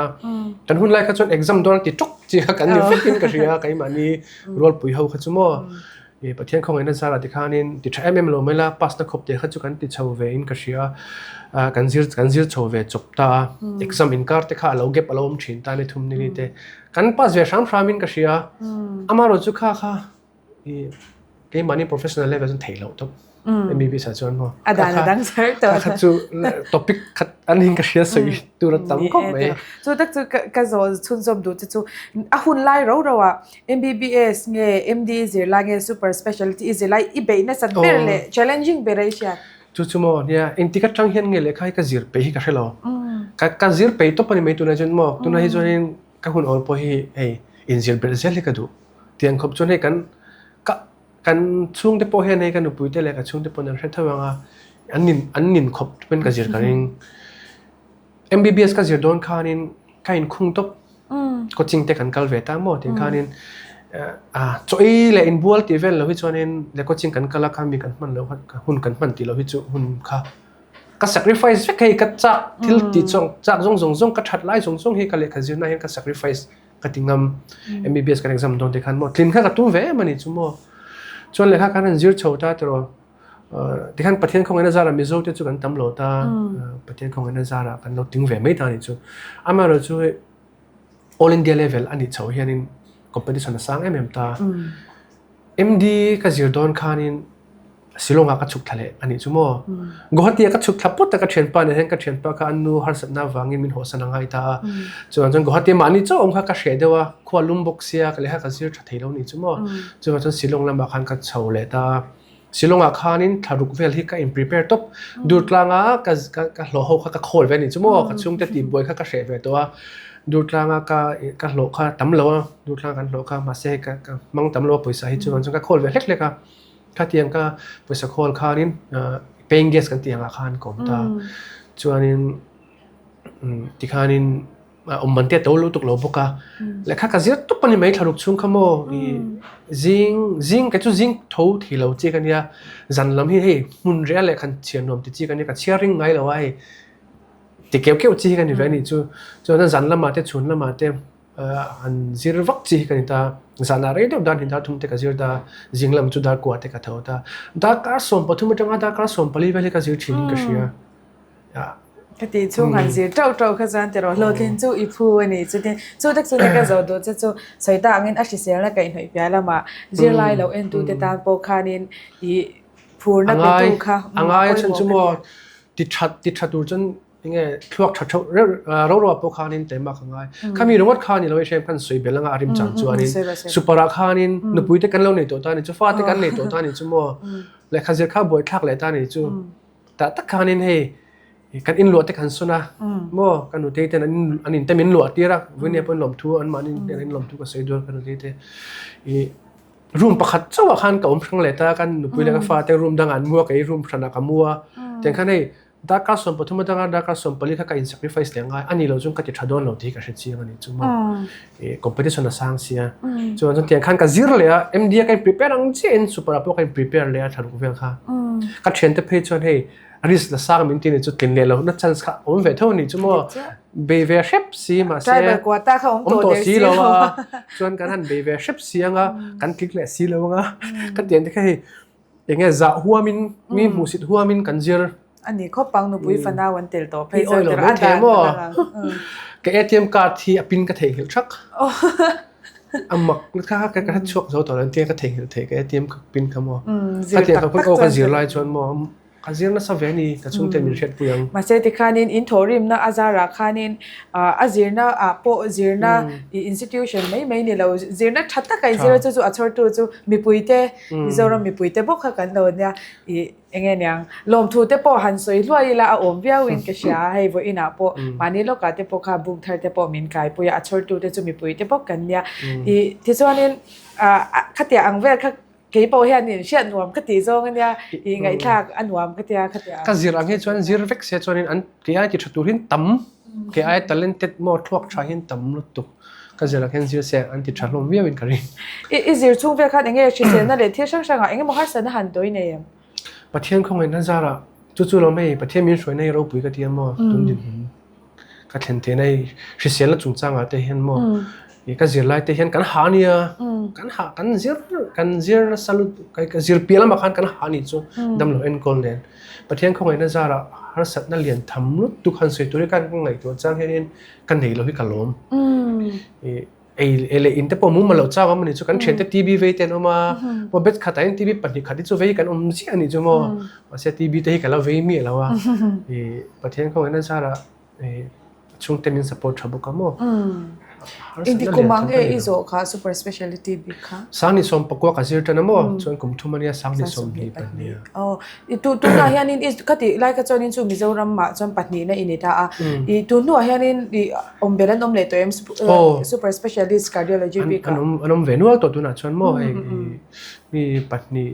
Kan hun lai kha chuan exam dawn a ti tawk chi kha kan ni vek in ka hria keimahni rualpui ho kha chu maw. Pathian khawngaihna zarah tikhanin ti tha em em lo mai la, pass na khawp te kha chu kan ti chho ve in ka hria a, kan zir kan zir chho ve chawp ta a, exam inkar te kha a lo gap a lo awm thin ta ni thum ni ni te, kan pass ve hram hram in ka hria, amaherawh chu kha kha i keimahni professional level chuan theih loh tawp MBBS ah chuan maw, A dan a dang zar tawh. Kha kha chu topic khat an in ka hria sawi tur a tam khawp mai. Chu tak chu ka zawh chhunzawm duh che chu a hun lai ro ro ah MBBS nge MD i zirlai nge super specialty i zirlai i beih nasat ber leh challenging ber a i hriat? Chu chu maw nia engtik atang hian nge lehkha hi ka zir peih hi ka hre lo. Ka ka zir peih tawp a ni mai tunah chuan maw tunah hi chuanin ka hun awl pawh hi hei inzir belh zel hi ka duh. Tiang khawp chuan hei kan ka kan chhungte pawh hian hei ka nupui te leh ka chhungte pawhin an hre tho ang a an nin an nin khawp pawn ka zir ka ring. MBBS ka zir dawn khanin. ka inkhung tawp. Coaching te kan kal ve ta maw tih khanin a chaw ei leh inbual tih vel lo hi chuanin leh coaching kan kal a kha mi kan hman loh kha hun kan hman tih loh hi chu hun kha ka sacrifice vek hei ka chak thil tih chuan chak zawng zawng zawng ka that lai zawng zawng hi ka lehkha zirna hian ka sacrifice ka ti ngam M_B_B_S kan exam dawn te khan maw tlin kha ka tum ve em a ni chu maw chuan lehkha khan an zir chho ta tiraw Tikhan Pathian khawngaihna zarah Mizo te chu kan tam lo ta, Pathian khawngaihna zarah kan lo ting ve mai ta a nih chu. Amaherawhchu hei All India level a nih chhoh hianin competition a sang em em ta. MD ka zir dawn khanin Shillong ah ka chhuk thla leh a nih chu maw. Guwahati ah ka chhuk thla pawt a ka thianpa nen hian ka thianpa kha an nu harsatna avangin min hawhsan a ngai ta a. Chuvang chuan Guwahati mahni chauh awm kha ka hreh deuh a, khua lum bawk sia ka lehkha ka zir tha thei lo a nih chu maw. Chuvang chuan Shillong lamah khan ka chho leh ta a. Shillong-ah khanin thla ruk vel hi ka in prepare tawp. Durtlanga ka ka hlawh ho kha ka khawl ve a ni chu maw, ka chhungte tihbuai kha ka hreh ve tawh a. Durtlanga ka ka hlawh kha tam lo a, Durtlang kan hlawh kha mahse hei ka ka hmang tam lo a pawisa hi chuan chuan ka khawl ve hlek hlek a. Khatiang ka pawisa khawl khanin paying guest kan tih angah khan ka awm ta. Chuanin tikhanin awm man te a to lutuk lo bawk a lehkha ka zir tawp a ni mai thlaruk chhung kha maw ih zing zing kei chu zing tho thei lo chi ka nia zan lam hi hei hmun reh a lehkha chhiar nuam ti chi ka nia ka chhiar ring ngai lo a hei ti keuh keuh chi hi ka ni ve a nih chu chuan zan lamah te chhun lamah te han zir vak chi hi ka ni ta zanah rei deuh dar hnih dar thum te ka zir ta zing lam chu dar kua te ka tho ta darkar 13 atanga darkar 14 vel hi ka zir thin in ka hria. Ka tih chhung han zir tauh tauh kha chuan tiraw hlawhtlin chu i phu a ni. Chutin chu tak chu ka zawh duh che chu sawi ta angin a hriselna kaihhnawih piah lamah zirlai lo entute tan pawh khanin i phurna petu kha a ngai a chhan chu maw ti that ti tha tur chuan enge thluak tha theuh reuh ro ro ah pawh khanin taima ka ngai. Khami ringawt kha ni lo i hrem khan sawi belh anga a rim chan chuanin super ah khanin nupui te kan lo nei tawh ta ni chu fate kan nei tawh ta ni chu maw lehkha zir kha buaithlak leh ta ni chu. Tah tak khanin hei kan inluah te kan sawn a, maw ka nutei ten an in te min luah tir a, vawinia pawhin lawmthu an mahni in an lawmthu ka sawi dual ka nutei te. Ih room pakhat chauh ah khan ka awm hrang leh ta, kan nupui leh ka fate room dangah an mu a, kei room hranah ka mu a, tiang khan hei darkar 13 atanga darkar 14 kha ka in sacrifice leh ngai, a ni lo chuan ka ti tha dawn lo tih hi ka hre chiang a ni chu maw. Ih competition a sang sia, chuan chuan tiang khan ka zir leh a, M_D a ka in prepare ang chiah in super ah pawh ka in prepare leh a thlaruk vel kha. Ka thiante phei chuan hei risk la sang min ti ni chu tlin leh lo na chance kha awm ve tho a ni chu maw. Bei ve hrep si mahse Tribal quota kha awm tawh der si lo a, chuan kan han bei ve hrep si anga kan tling leh si lo anga ka tiang te kha hei Enge zah huamin, mi hmuhsit huamin kan zir. A ni khawp ang, nupui fanau an tel tawh phei chuan. I awi lo mai thei maw? Ka ATM card hi a pin ka theihnghilh thak. A mak kha ka hre chhuak zo tawh lo, engtin nge ka theihnghilh theih ka ATM pin kha maw? Ka tiang kha aw ka zir lai chuan maw ka zir nasa ve a ni, ka chhungte min hriatpui ang. Mahse tikhanin in thawhrimna a zarah khanin A zirna ah pawh zirna institution mai mai ni lo, zirna tha tak a inzir a, chu chu a chhawrtu chu mipuite, Mizoram mipuite bawk kha kan lo nia. Ih eng nge niang, lawmthu te pawh han sawi hluai ila a awm viau in ka hria a, hei vawiinah pawh mahni lawkah te pawh kha buk thar te pawh min kaipui a, a chhawrtu te chu mipuite bawk kan nia. Ih tichuanin khatiang ang vel kha Kei pawh hianin hriat nuam ka tih zawng ania, i ngaihthlak a nuam ka tia kha tia. Ka zir ang hi chuan zir vek se chuanin an kei ai ti tha tur hian tam, kei ai talented maw thluak tha hian tam lutuk. Ka zir ang hian zir se an ti tha hlawm viau in ka ring. I zir chhung vel khan enge hriselna leh thil hrang hrangah eng emaw harsatna han tawi nei em? Pathian khawngaihna zarah chu chu lo mai Pathian min hruaina hi ropui ka ti a maw tun dinhmun. Ka thlen theihna hi hriselna chungchangah te hian maw ih ka zirlai te hian kan ha ania kan ha kan zir kan zir nasa lutuk ka zir piah lamah khan kan ha anih chu damlo enkawl nen Pathian khawngaihna zarah harsatna lian tham lutuk han sawi tur hi ka ngaihtuah chang hianin ka nei lo hi ka lawm ih Ei ei leh in te pawh mumal loh chau awm a nih chu kan thiante TB vei te an awm a, maw bet khatah hian TB pahnih khat hi chu vei kan awm chiah a nih chu maw, mahse TB te hi ka la vei miah lo a, ih Pathian khawngaihna zarah ih chhungte min support tha bawk a maw. Engti kum ang nge i zawh kha super speciality bik kha? Sangni 19 ka zir tan a maw, chuan kum thum a nia sangni 22 a. Aw, i tu tunah hianin i ka tih lai kha chuanin chu Mizoram ah chuan pahnihna i ni ta a, i tun hnuah hianin i awm bel an awm leh tawh em super specialist cardiology bik ah? An awm ve nual tawh tunah chuan maw hei mi pahnih.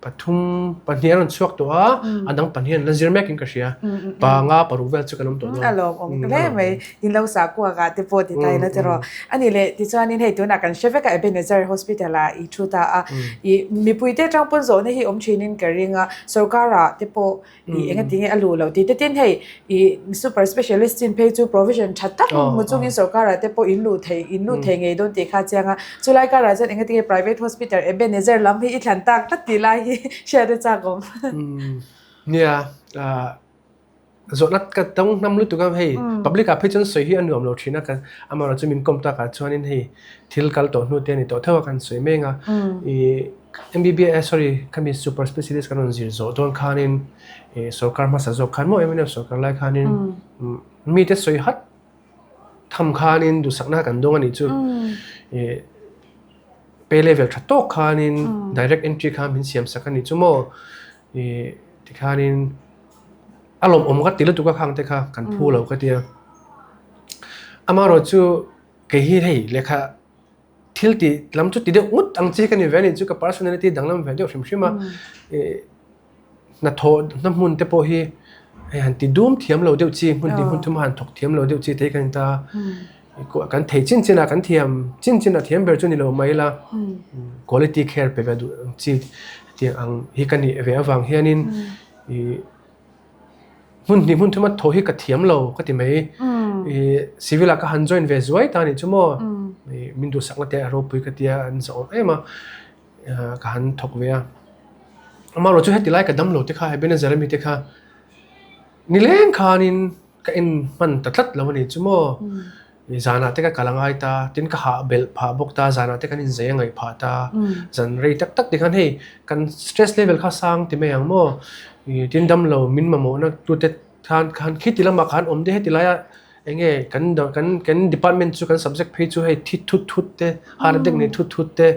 Pathum, pahnih an rawn chhuak tawh a, a dang pahnih an la zir mek in ka hria. Panga, paruk vel chu kan awm tawh dawn. A lawm awm hle mai. In lo sah kuak ah te pawh ti ta ila tiraw. A nih leh tichuanin hei tunah kan hre vek a Ebenezer Hospital ah i thu ta a. I mipui te atang pawn zawhna hi awm thin in ka ring a, sorkar ah te pawh I enga tinge a luh loh tih te tin hei i super specialist chin phei chu provision tha tak hmu chungin sorkar ah te pawh in luh thei in lut thei ngei dawn tih kha a chiang a chulai karah chuan enga tinge private hospital Ebenezer lam hi i thlan tak tlat tih lai hi hriat a chak awm. Nia zawhna ka dang hnam lutuk a hei public ah phei chuan sawi hi a nuam lo thin a ka amaherawhchu min kawm takah chuanin hei thil kal tawh hnu te a ni tawh theuh a kan sawi mek a i MBBS sorry khami super specialist kan rawn zir zawh dawn khanin ih sorkar hmasa zawk khan maw MNF sorkar lai khanin mite sawi hat tham khanin duhsakna kan dawng a nih chu ih pay level tha tawk khanin direct entry kha min siam sak a nih chu maw ih tikhanin a lawmawm ka ti lutuk a khang te kha kan phu lo ka tia amaherawhchu kei hi hei lehkha. Thil tih lam chu ti deuh ngut ang chi ka ni ve a ni chu ka personality danglam ve deuh hrim hrim a ih hnathawh na hmun te pawh hi hei han ti dum thiam lo deuh chi hmun hnih hmun thum a han thawk thiam lo deuh chi te hi ka ni ta a kan thei chin chin a kan thiam chin chin a thiam ber chu ni lo mai ila quality care pe ve duh ang chi hetiang ang hi ka nih ve avang hianin ih. Hmun hnih hmun thuma thaw hi ka thiam lo ka ti mai. Ih civil ah ka han join ve zuai ta anih chu maw. Ih min duhsakna te a ropui ka tia an zawh em a, ka han thawk ve a. Amaherawhchu chu heti lai ka dam lo te kha Ebenezer ami te kha nileng khanin ka en hman ta tlat lo anih chu maw. Zanah te ka kal a ngai ta, tin ka hah belh phah bawk ta, zanah te kan inzei a ngaih phah ta, zan rei tak tak tikhan hei kan stress level kha sang ti mai ang maw, tin damlo min mamawhna tute khan khan khiti lamah khan awm te heti laia eng nge kan kan kan department chu kan subject phei chu hei thi thut thut te heart attack nei thut thut te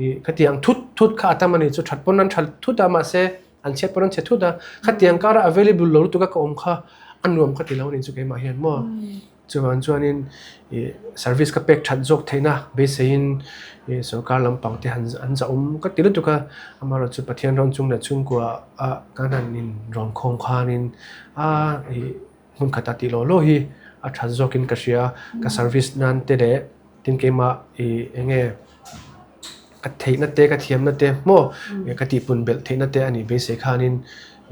ih khatiang thut thut kha a tam a ni chu that pawn an that thut a mahse an chhiat pawn an chhe thut a, khatiang kara available lo lutuk a ka awm kha a nuam ka ti lo a ni chu keimah hian maw. Chuvang chuanin ih service ka pek that zawk theihna beiseiin ih sorkar lampang te han an zahawm ka ti lutuk a, amaherawhchu Pathian rawn chung leh chhungkua ah kan han in rawn khawm khanin a ih hmun khatah tih lawh lawh hi a that zawkin ka hria a, ka service nan te leh tin keimah ih eng nge ka theihna te ka thiamna te maw ka tihpun belh theihna te a nih beisei khanin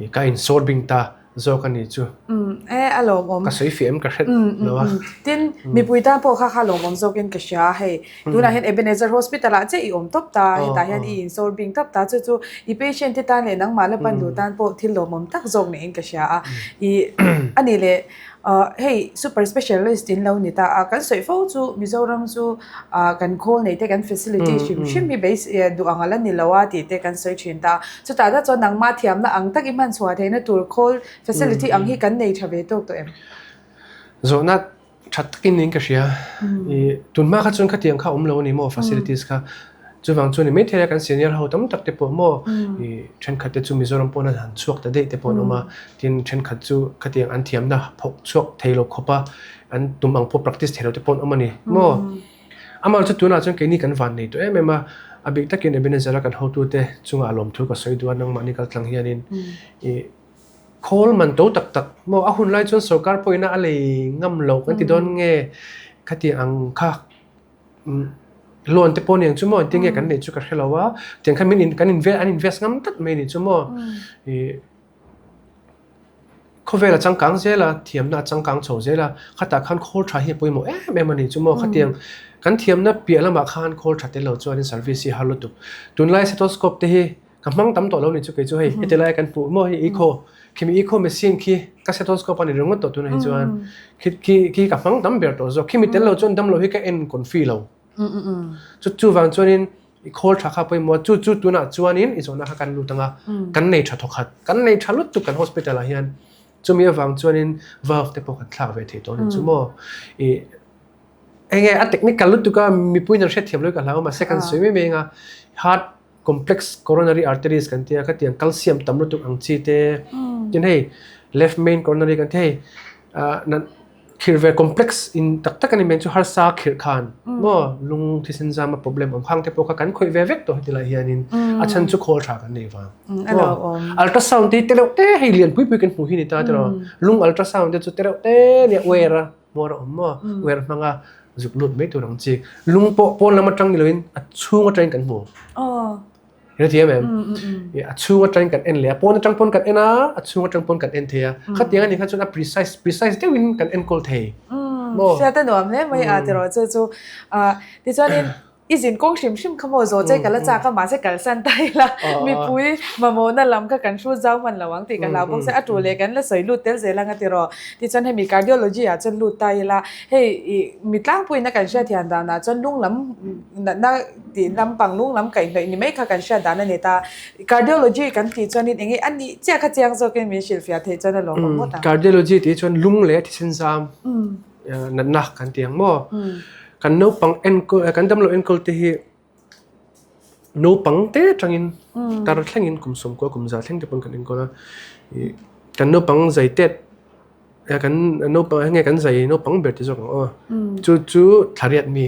ih ka insawr bing ta. zawk a ni chu. Umm e a lawmawm. Ka sawi fiah em ka hret lo a. Tin mipui tan pawh kha kha lawmawm zawkin ka hria hei tunah hian Ebenezer Hospital ah che i awm tawp ta hetah hian i insawr bing tawp ta chu chu i patient te tan leh nangmah la pan duh tan pawh thil lawmawm tak zawk niin ka hria a i a nih leh hei super specialist in lo ni ta a kan sawi fo chu Mizoram chu ah kan khawl nei te kan facility hrim hrim hi base duh ang a la ni lo a tih te kan sawi thin ta a. Chutah tak chuan nangmah thiamna ang tak i hman chhuah theihna tur khawl facility ang hi kan nei tha ve tawk tawh em? Zawhna tha takin niin ka hria. I tunhma kha chuan khatiang kha awm lo a ni maw facilities kha. Chuvang chuan i maithei a kan senior ho tam tak te pawh maw i thenkhat te chu Mizoram pawn an han chhuak ta daih te pawh an awm a. Tin thenkhat chu khatiang an thiamna phawk chhuak thei lo khawp a an tum ang pawh practice thei lo te pawh an awm a ni maw. Amah chu tunah chuan keini kan van nei tawh em em a, a bik takin Ebenezer a kan hotute chungah lawmthu ka sawi duh a, nangmahni kal tlang hianin ih khawl man to tak tak maw a hun lai chuan sorkar pawhina a lei ngam lo kan ti dawn nge khati ang kha loan te pawh ni ang chu maw engtin nge kan neih chu ka hre lo a, tiang khan min kan an invest ngam tlat mai a ni chu maw ih. Khawvel a changkang zel a, thiamna a changkang chho zel a, khatah khan khawl tha hi a pawimawh em em a ni chu maw khatiang kan thiamna piah lamah khan khawl tha tel lo chuanin service hi a har lutuk. Tunlai stethoscope te hi ka hmang tam tawh lo ni chu kei chu hei heti lai kan hmuh maw hei echo khimi echo machine khi ka stethoscope a ni ringawt tawh tunah hi chuan khi khi khi ka hmang tam ber tawh zawk khimi tel lo chuan damlo hi ka en confi lo. Chu chuvang chuanin i khawl tha kha pawimawh a, chu chu tunah chuanin i zawhna kha kan lut ang a, kan nei tha thawkhat, kan nei tha lutuk kan hospital ah hian chumi avang chuanin valve te pawh kan thlak ve thei tawh a ni chu maw. I enge a technical lutuk a mipuiin an hriatthiam lo hi ka hlau a mahse kan sawi mai mai ang a, heart complex coronary arteries kan tia khatiang calcium tam lutuk ang chi te tin hei left main coronary kan ti hei ah. Khirh ve complex in tak tak a ni men chu harsa khirh khan maw lung thisen zam a problem awm khang te pawh kha kan khawih ve vek tawh heti lai hianin a chhan chu khawl tha kan nei vang maw ultrasound te te reuh te hei lian pui pui kan hmuh hi ni ta tiraw lung ultrasound te chu te reuh te nia uer a hmuar a awm maw uer hmanga zuk lut mai tur ang chi lung pawh pawn lam atang ni loin a chhung atangin kan hmu. Hre thiam em? A chhung atangin kan en leh a, pawn atang pawn kan en a, a chhung atang pawn kan en thei a. Khatiang a nih kha chuan a precise, precise deuhin kan enkawl thei. Maw? Hriat a nuam hle mai a tiraw chu chu. Tichuanin i zin kawng hrim hrim kha maw zawh che ka la chak a, mahse kalsan ta ila mipui mamawhna lam kha kan hrut zau hman lo ang tih ka hlau bawk se a tu leh kan la sawi lut tel zel ang a tiraw. Tichuan hemi cardiology ah chuan lut ta ila hei i mi tlangpuiin a kan hriatthiam danah chuan lung lam natna tih lampang lung lam kaihhnawih ni mai kha kan hriat dan a ni ta. Cardiology kan tih chuanin eng nge a nih chiah kha chiang zawkin min hrilhfiah theih chuan a lawm ang ngawt ang. Cardiology tih chuan lung leh thisen zam natna kan ti ang maw? Kan naupang enkawl kan damlo enkawl te hi naupang te atangin tar thlengin kum sawmkua kum za thleng te pawn kan enkawl a. Kan naupang zai tet kan naupang eng nge kan zai naupang ber ti zawk ang aw. Chu chu thlariat mi.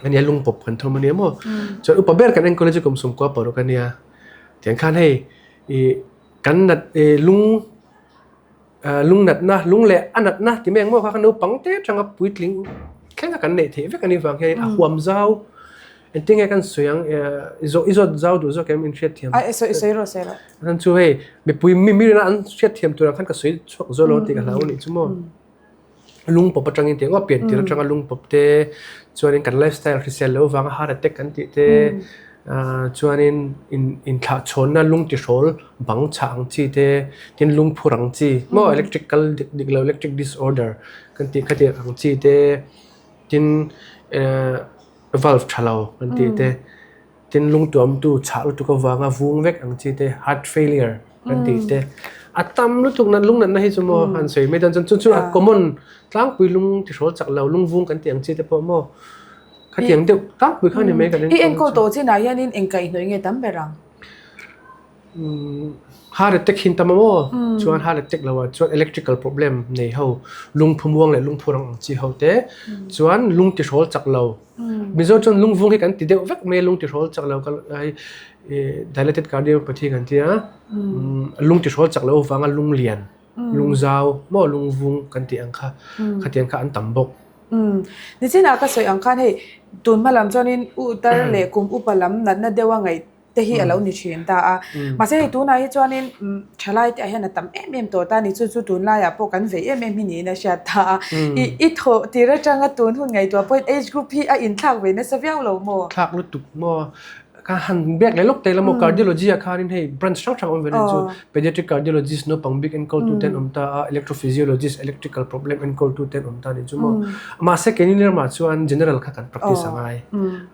Ania lungpawp kan thawm ania maw chuan upa ber kan enkawl hi chu kum sawmkua paruk ania tiang khan hei ih kan nat ih lung ah lung natna lung leh a natna ti mai ang maw kha kha naupang te atanga puitling thleng a kan neih theih vek anih vang hian a huam zau engtin nge kan sawi ang eh i zawh i zawt zau duh zawk em inhriat thiam Ai sawi sawi rawh sawi rawh. Chuan chu hei mipui mi mi rinah an hriat thiam tur ang khan ka sawi chhuak zawk lo tih ka hlau anih chu maw. Lungpawp atangin tih engemaw pian tir atanga lungpawp te chuanin kan lifestyle hrisel loh avanga heart attack kan tih te ah chuanin in inthlah chhawnna lung tihrawl bang chhah ang chi te tin lungphur ang chi maw electric kal dik dik lo electric disorder kan tih kha tih ang chi te tin eh valve tha lo kan tih te. Tin lungtuamtu chhah lutuk avanga vung vek ang chi te, heart failure kan tih te, a tam lutuk na lung natna hi chu maw han sawi mai dawn chuan chu chu a common tlangpui lung tihrawl chak lo lung vung kan tih ang chi te pawh maw khatiang deuh tlangpui kha ni mai kan I enkawl tawh chinah hianin eng kaihhnawih nge tam ber ang? Heart attack hin tam a maw? Chuan heart attack lo ah chuan electrical problem nei ho lungphu muang leh lungphu rang ang chi ho te chuan lung tihrawl chak lo Mizo chuan lungvung hi kan ti deuh vek mai a lung tihrawl chak lo hei dilated cardiomyopathy kan ti a lung tihrawl chak loh avanga lung lian lung zau maw lungvung kan tih ang kha khatiang kha an tam bawk. Nichinah ka sawi ang khan hei tun hma lam chuanin u tar leh kum upa lam natna deuha ngaih te hi a lo ni thin ta a. Mahse hei tunah hi chuanin thalai te ah hian a tam em em tawh ta a ni. Chu chu tunlaiah pawh kan vei em em hi niin a hriat ta a. I i thawh tir atanga tun hun ngaihtuah pawhin age group hi a inthlak ve nasa viau lo maw? Thlak lutuk maw? Ka han biak leh lawk te la maw cardiology ah khanin hei branch hrang hrang a awm ve nen chu pediatric cardiologist naupang bik enkawl tu te an awm ta a, electrophysiologist electrical problem enkawl tu te an awm ta a ni chu maw. Mahse keini lamah chuan general kha kan practice a ngai.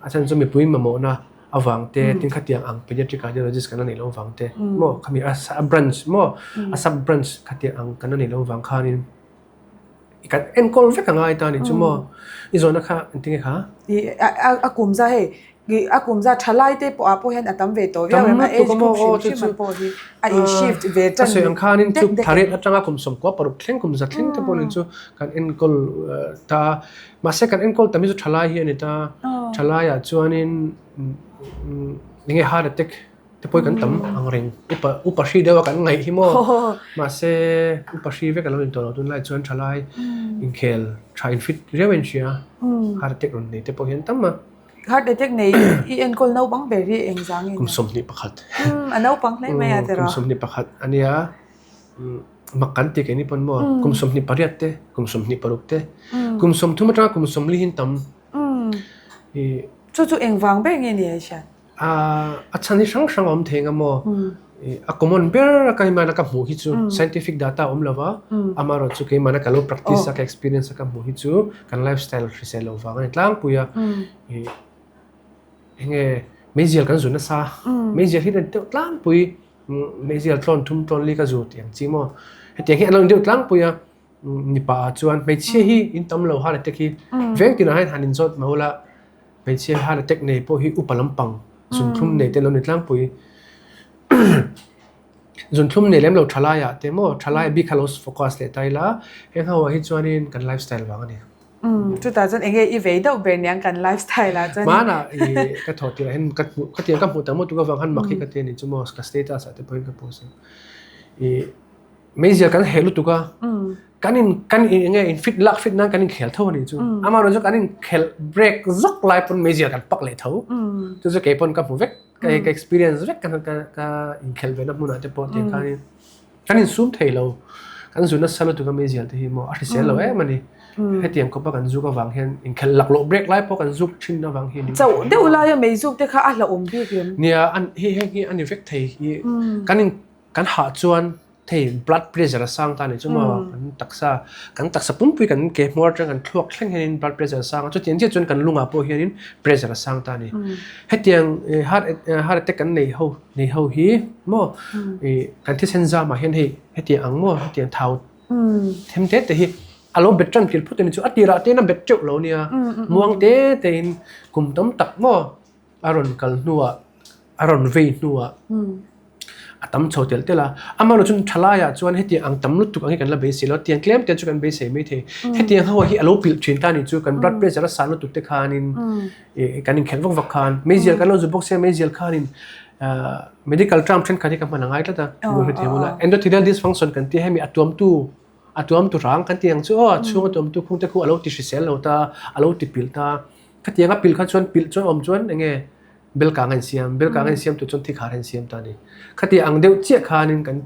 A chhan chu mipui mamawhna avang te tin khatiang ang pediatric cardiologist kan la neih loh avang te maw khami a branch maw a sub branch khatiang ang kan la neih loh avang khanin kan enkawl vek a ngai ta a ni chu maw i zawhna kha engtin nge kha? I a kum za hei a kum za thalai te pawh ah pawh hian a tam ve tawh viau em a age group hrim hrim ah pawh hi a in shift ve tan a sawi ang khanin chu thariat atanga kum sawmkua paruk thleng kum za thleng te pawh ni chu kan enkawl ta a. Mahse kan enkawl tam hi chu thalai hi a ni ta. Thalaiah chuanin enge heart attack te pawh hi kan tam ang reng. Upa upa hri deuh a kan ngaih hi maw. Mahse upa hri vek a lo intawh lo tunlai chuan thalai inkhel tha infit riau a inhria. Heart attack rawn nei te pawh hi an tam a. Heart attack nei i enkawl naupang ber hi engzang in? Kum 21. A naupang hle mai a tiraw. Kum 21 a nia. Mak kan ti keini pawn maw kum 28 te kum 26 te kum 30 atanga kum 40 hi an tam i Chu chu engvang ber nge ni ai hriat? A chhan hi hrang hrang a awm thei anga maw a common ber a keimahna ka hmuh hi chu scientific data a awm lova amaherawhchu keimahna ka lo practice a ka experience a ka hmuh hi chu kan lifestyle hrisel loh vang a ni tlangpui a i enge meizial kan zu nasa meizial hi deuh tlangpui Meizial tlawn thum tlawn li ka zu tih ang chi maw? Hetiang hi an lo in deuh tlangpui a, mipa ah chuan hmeichhia hi in tam lo heart attack hi veng tinah hian han inzawt mai ula, hmeichhia heart attack nei pawh hi upa lampang zun thlum nei te an lo ni tlangpui. Zunthlum nei lem lo thalai ah te maw thalai bik kha lo focus leh ta ila heng ho ah hi chuanin kan lifestyle vang a ni. Umm chutah chuan enge i vei deuh ber niang kan lifestyle ah chuan. Hmanah i ka thawh tirah hian ka hmuh ka tiang ka hmuh tam lutuk avang khan mak hi ka ti a ni chu maw ka status ah te pawhin ka post a. I meizial kan heh lutuk a kan in kan in enge in fit lak fit nan kan inkhel tho a ni chu. Amaherawhchu chu kan inkhel break zawk lai pawn meizial kan pak leh tho. Chu chu kei pawn ka hmu vek. Ka ka experience vek ka ka ka inkhelh ve na hmunah te pawh tiang khanin kan insum thei lo. Kan zu nasa lutuk a meizial te hi maw a hrisel lo em a ni. Hetiang khawpa kan zuk avang hian inkhelh lak loh break lai pawh kan zuk thin avang hi ni. Chauh deuh laia meizuk te kha a hlauhawm bik em? Nia, hei heng hi a ni vek thei hi. Kan in kan hah chuan Hei blood pressure a sang ta a nih chu maw kan taksa kan taksa pumpui kan ke hmuar atang kan thluak thleng hianin blood pressure a sang a chutiang chiah chuan kan lungah pawh hianin pressure a sang ta a ni. Hetiang heart heart attack kan nei ho nei ho hi maw ih kan thisen zamah hian hei hetiang ang maw hetiang thau them te te hi a lo bet tan tir phut a ni chu a tirah te hian a bet teuh lo nia muang te te in kum tam tak maw a rawn kal hnuah a rawn vei hnuah a tam chho telh telh a, amaherawhchu chuan thalaiah chuan hetiang ang tam lutuk ang hi kan la beisei lo, tiang tlem te chu kan beisei mai thei. Hetiang ho hi a lo pilh thin ta a nih chu kan blood pressure a san lutuk te khanin ih kan inkhelh vak vak khan meizial kan lo zu bawk sia meizial khanin ah medical term thenkhat hi ka hman a ngai tlat a, endothelial dysfunction kan tih hemi a tuamtu a tuamtu rang kan tih ang chu aw a chhung a tuamtu khung te khu a lo ti hrisel lo ta a lo ti pilh ta. Khatiang a pilh kha chuan pilh chuan awm chuan enge bel kang a insiam, bel kang a insiam tur chuan thikhar a insiam ta a ni. Khatiang ang deuh chiah khanin kan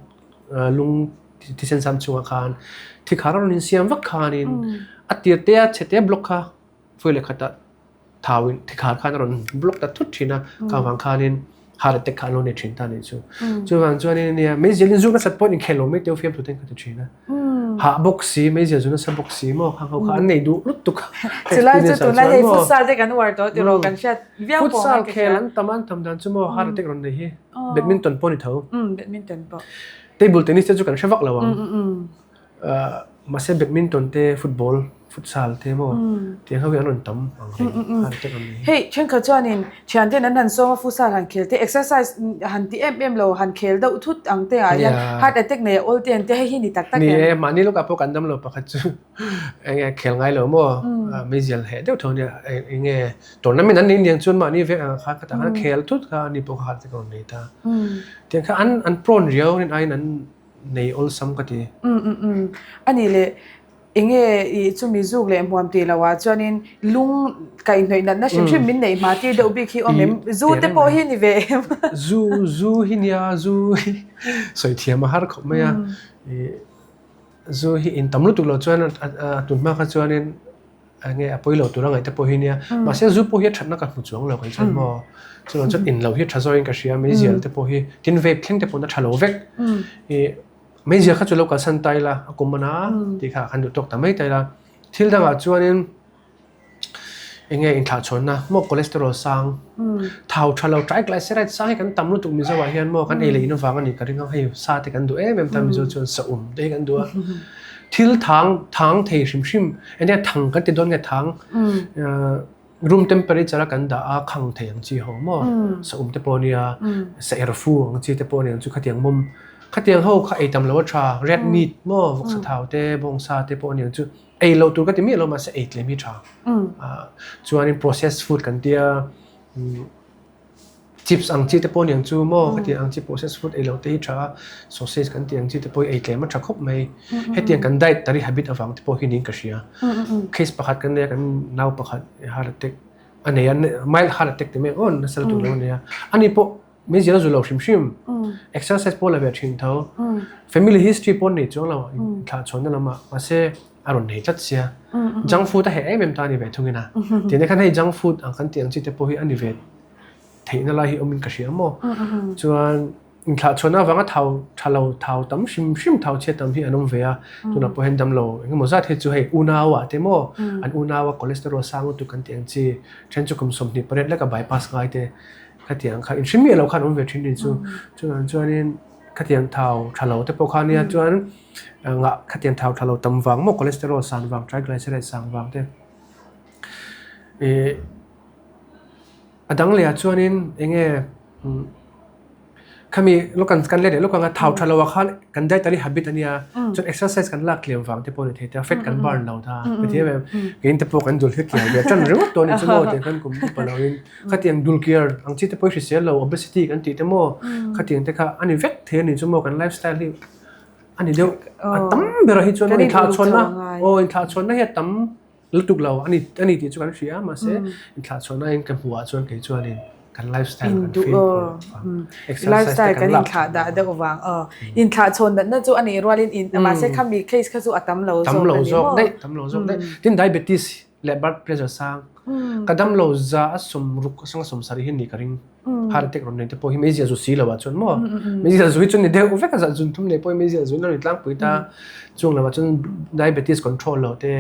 lung thisen sam chungah khan thikhar a rawn insiam vak khanin a tir te a chhe te block kha vawi leh khatah thauin thikhar khan a rawn block ta thut thin a, kha vang khanin heart attack kha an lo nei thin ta a nih chu. Chuvang chuanin ania meizial in zuk nasat pawhin inkhel lo mai teuh fiamthu ten ka ti thin a. Hah bawk si, meizial chu nasa bawk si maw khang ho kha an nei duh lutuk a. Chulai chu tunlai hei futsal te kan uar tawh tiraw kan hriat viau pawh Futsal khel an tam an tam dan chu maw heart attack rawn nei hi badminton pawh a ni tho. Badminton pawh. Table tennis te chu kan hre vak lo ang. Mahse badminton te football futsal te maw tiang ho hi an rawn tam ang reng heart attack rawn nei hi. Hei thenkhat chuanin thianten an han sawm a futsal han khel te exercise han ti em em lo han khel deuh thut ang te ah hian heart attack nei a awl te an tia hei hi ni tak tak em? Ni e mahni lawkah pawh kan dam lo pakhat chu enge khel ngai lo maw meizial heh deuh tho ania enge tournament an nei niang chuan mahni vek ang khan khatah khan khel thut kha ani pawh kha heart attack rawn nei ta tiang kha an an prone riau rin aiin an nei awlsam ka ti. Um um um. A nih leh enge i chumi zuk leh hmuam tih loh ah chuanin lung kaihhnawih natna hrim hrim min neih hma tir deuh bik hi awm em? Zu te pawh hi ni ve em? Zu zu hi nia zu hi sawi thiam a har khawp mai a. I zu hi in tam lutuk loh chuan a tun hma kha chuanin Enge a pawi lo tur a ngaih te pawh hi nia. Mahse zu pawh hi a thatna ka hmu chuang lo kei chuan maw. Chuvang chuan in lo hi a tha zawin ka hria meizial te pawh hi tin vape thleng te pawhin a tha lo vek. I meizial kha chu lo kalsan ta ila a kum a na tih kha kan duh tawk ta mai ta ila. Thil dangah chuanin enge inthlahchhawnna maw cholesterol sang thau tha lo triglyceride sang hi kan tam lutuk Mizo ah hian maw kan ei leh in avang a ni ka ring ang hei sa te kan duh em em ta Mizo chuan sa um te hi kan duh a. Thil thang thang thei hrim hrim enge thang kan ti dawn nge thang room temperature a kan dah a khang thei ang chi ho maw sa um te pawh nia sa er fu ang chi te pawh nia chu khatiang mawm khatiang ho kha ei tam lo a tha red meat maw vawksa thau te bawngsa te pawh nia chu ei lo tur ka ti miah lo mahse ei tlem hi tha chuanin processed food kan tia Chips ang chi te pawh aniang chu maw khatiang ang chi processed food ei loh te hi tha a, sausage kan tih ang chi te pawh hi ei tlem a tha khawp mai. Hetiang kan dietary habit avang te pawh hi niin ka hria. Case pakhat kan nei a, kan nau pakhat heart attack a nei a, mild heart attack ti mai ang aw nasa lutuk lo a nei a. Ani pawh meizial a zu lo hrim hrim, exercise pawh la ve thin tho, family history pawh a nei chuang lo thlahchhawnna lamah mahse a rawn nei tlat sia. Junk food a heh em em ta a ni ve thungin a. Tiang te khan hei junk food ang kan tih ang chi te pawh hi a ni ve. Theihna lai hi awmin ka hria maw? Chuan inthlahchhuahna avanga thau tha lo thau tam hrim hrim thau chhiat tam hi an awm ve a. Tunah pawh hian damlo engemaw zat hi chu hei unau ah te maw an unau a cholesterol sang lutuk kan tih ang chi then chu kum 28 leka bypass ngai te khatiang kha inhre miah lo khan awm ve thin ni chu. Chuvang chuanin khatiang thau tha lo te pawh kha nia chuan ngah khatiang thau tha lo tam vang maw cholesterol san vang triglyceride sang vang te ih A dang leh ah chuanin eng nge. Khami lo kan kan let leh lawk anga thau tha lo ah khan kan dietary habit ania chuan exercise kan lak tlem vang te pawh a ni thei ta fat kan burn lo ta ka ti em em keiin te pawh kan dul hi kiar ve tan ringawt tawh a ni chu maw tiang khan kum upa lo in khatiang dul kiar ang chi te pawh hi hrisel lo obesity kan tih te maw khatiang te kha a ni vek thei a ni chu maw kan lifestyle hi a ni deuh a tam berah hi chuan inthlahchhawnna aw inthlahchhawnna hi a tam Lutuk lo a ni a ni tih chu kan hria mahse inthlahchhuahna in ka hmuh ah chuan kei chuanin kan lifestyle kan fimkhur vang exercise te kan lak inthlah dah deuh vang aw inthlahchhawn natna chu a nih rualin in mahse khami case kha chu a tam lo zawk a ni maw tam lo zawk daih tin diabetes leh blood pressure sang ka dam lo za a sawmruk a sanga sawmsarih hi a nih ka ring. Heart attack rawn nei te pawh hi meizial zu si lo ah chuan maw meizial zu hi chuan ni deuh vek a zah zun thum nei pawh hi meizial zu in a rawn tlangpui ta chung lamah chuan diabetes control lo te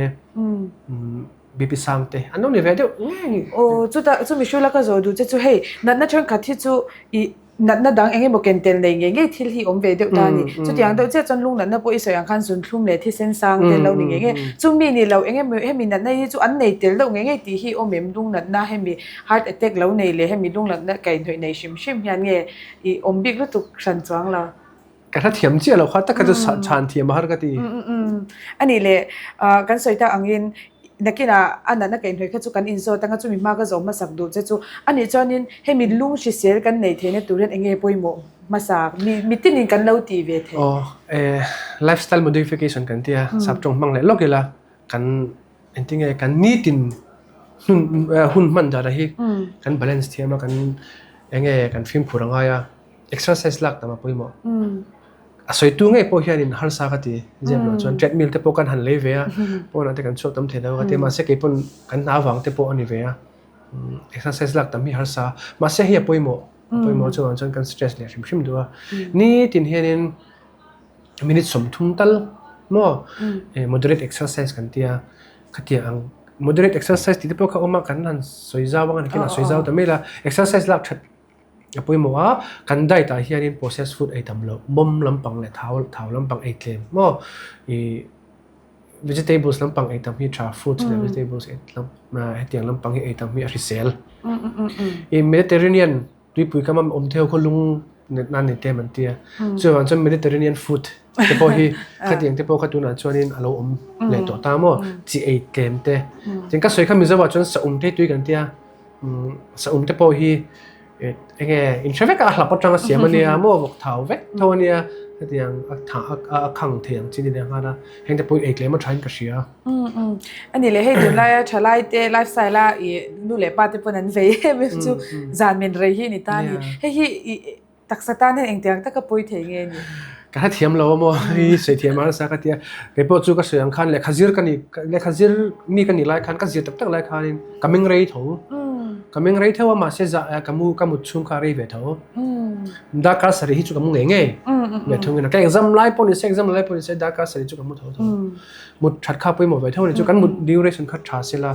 BP sang te an lo ni ve deuh ngei ngei. Aw chutah chu mihring laka zawh duh che chu hei natna thenkhat hi chu ih natna dang eng emaw ken tel nei ngei ngei thil hi awm ve deuh ta a ni. Chutiang deuh chiah chuan lung natna pawh i sawi ang khan zunthlum leh thisen sang te lo ni ngei ngei. Chumi ni lo eng emaw hemi natna hi chu an nei tel deuh ngei ngei tih hi awm em lung natna hemi Heart attack lo nei leh hemi lunglatna kaihhnawih nei hrim hrim hian nge i awm bik lutuk hran chuang lo. Ka hla thiam chiah lo kha tak kha chu chhan thiam a har ka ti. A nih leh kan sawi tak angin nakinah a natna kaihhnawih kha chu kan inzawt anga chumi hma ka zawh hmasak duh che chu a nih chuanin hemi lung hrisel kan neih theihna tur hian eng nge pawimawh hmasa mi tinin kan lo tih ve theih. Aw lifestyle modification kan ti a saptawng hmang leh lawk ila kan Engtinge kan nitin hun hun hman dan hi kan balance thiam a kan enge kan fimkhur a ngai a exercise lak tam a pawimawh. A sawitu ngei pawh hianin harsa ka ti zep loh chuan treadmill te pawh kan han lei ve a pawnah te kan chhuak tam thei lo ka ti a mahse kei pawn kan hna avang te pawh a ni ve a exercise lak tam hi harsa mahse hei a pawimawh a pawimawh chuvang chuan kan stress leh hrim hrim duh a nitin hianin. Minute 30 tal maw moderate exercise kan tia khatia ang moderate exercise tih te pawh kha awm a kan han sawi zau ang a nikin a sawi zau ta mai la exercise lak that a pawimawh a kan diet ah hianin processed food ei tam loh mawm lampang leh thau thau lampang ei tlem maw ih vegetables lampang ei tam hi tha fruits leh vegetables ei lam hetiang lampang hi ei tam hi a hrisel ih Mediterranean Tuipui kam a awm theuh khaw lung natna nei te an ti a. Chuvang chuan Mediterranean food te pawh hi khatiang te pawh kha tunah chuanin a lo awm leh tawh ta maw? Chi ei tlem te. Tin ka sawi kha Mizoah chuan saum te tui kan ti a. Saum te pawh hi enge inhre vek a a hlap atanga siam a nia maw vawk thau vek tho a nia. Khatiang a tha a khang thei ang chi ni leh nghal a. Heng te pawh hi ei tlem a thain ka hria. A ni leh hei tunlaia thalai te lifestyle a i nu leh pa te pawn an vei em em chu zan men rei hi a ni ta a ni. Hei hi i taksa tan hian engtiang taka pawi thei nge ni? Ka hre thiam lo a maw hei sawi thiam a nasa ka tia. Kei pawh chu ka sawi ang khan lehkha zir ka ni lehkha zir mi ka nih lai khan ka zir tak tak lai khanin ka meng rei tho. Ka meng rei tho a mahse za ka mu ka mut chhung kha a rei ve tho. Darkar sarih hi chu ka mu ngei ngei. Leh thungin ka exam lai pawh ni se exam lai pawh ni se darkar sarih chu ka mu tho tho. Mut that kha pawimawh ve tho a ni chu kan mut duration kha tha se la.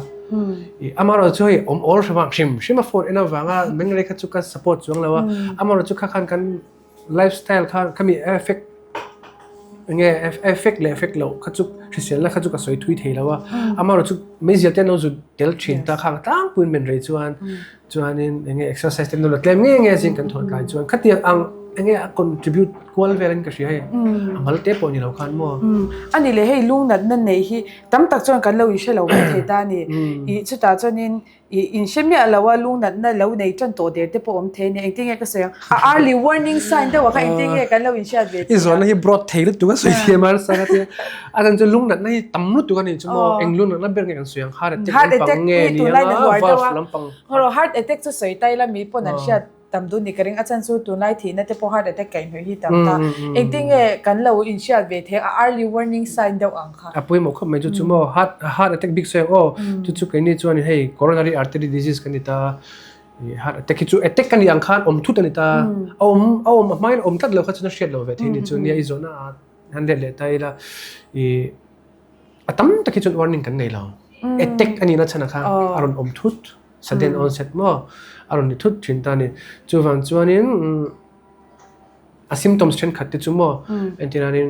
Amaherawhchu chu hei awm awl hrim a hrim hrim a phone en avanga meng rei kha chu ka support chuang lo a. Amaherawhchu kha khan kan lifestyle kha khami effect enge effect leh effect loh kha chu hriselna kha chu ka sawi thui thei lo a. Amaherawhchu meizial te an lo zut tel thin ta khang tlangpuiin men rei chuan Chuanin enge exercise te nula tlem nge nge zing kan thawh tlai chuan khatiang ang enge a contribute kual vel in ka hria hei a mal te pawh ni lo khan maw. A ni leh hei lung natna nei hi tam tak chuan kan lo inhre lo mai thei ta a ni. Ih chutah chuanin ih inhre miah lo a lung natna lo nei tan tawh der te pawh awm thei a ni. Engtin nge ka sawi ang a early warning sign deuh ah khan engtin nge kan lo inhriat ve thei a. I zawhna hi broad thei lutuk a sawi thiam a harsa ka tia. A chan chu lung natna hi tam lutuk a ni chu maw eng lung natna ber nge kan sawi ang heart attack lampang nge ni anga valve lampang. Hawraw heart attack chu sawi tai la mi pawn an hriat tam dun ni ka ring a chan chu tunlai thihna te pawh heart attack kaihhnawih hi tam ta engtin nge kan lo inhriat ve thei a early warning sign deuh ang kha. A pawimawh khawp mai chu chu maw heart heart attack bik sawi ang aw chu chu keini chuan hei coronary artery disease kan ni ta heart attack hi chu attack ka ni ang khan awm thut a ni ta a awm a awm a hmain awm tlat lo kha chuan a hriat lo ve thei ni chu nia i zawhna a Han let leh ta ila i a tam tak hi chuan warning kan nei lo. Attack a nihna chhan ah kha a rawn awm thut sudden onset maw a rawn ni thut thin ta a ni. Chuvang chuanin a symptoms thenkhat te chu maw entirnanin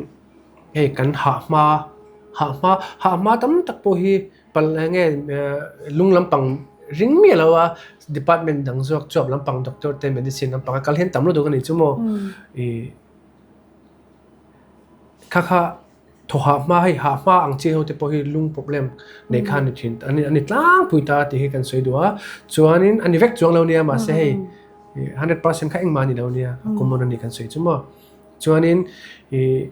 hei kan hah hma hah hma hah hma tam tak pawh hi Pal enge lung lampang ring miah lo a, department dang zawk chuap lampang doctor te medicine lampang a kal hian tam lutuk a ni chu maw. Ih kha kha thaw hah hma hei hah hma ang chi ho te pawh hi lung problem nei khan ni thin a ni tlangpui ta tih hi kan sawi duh a. Chuanin a ni vek chuang lo nia mahse hei 100% kha engmah a ni lo nia a common a ni kan sawi chu maw. Chuanin ih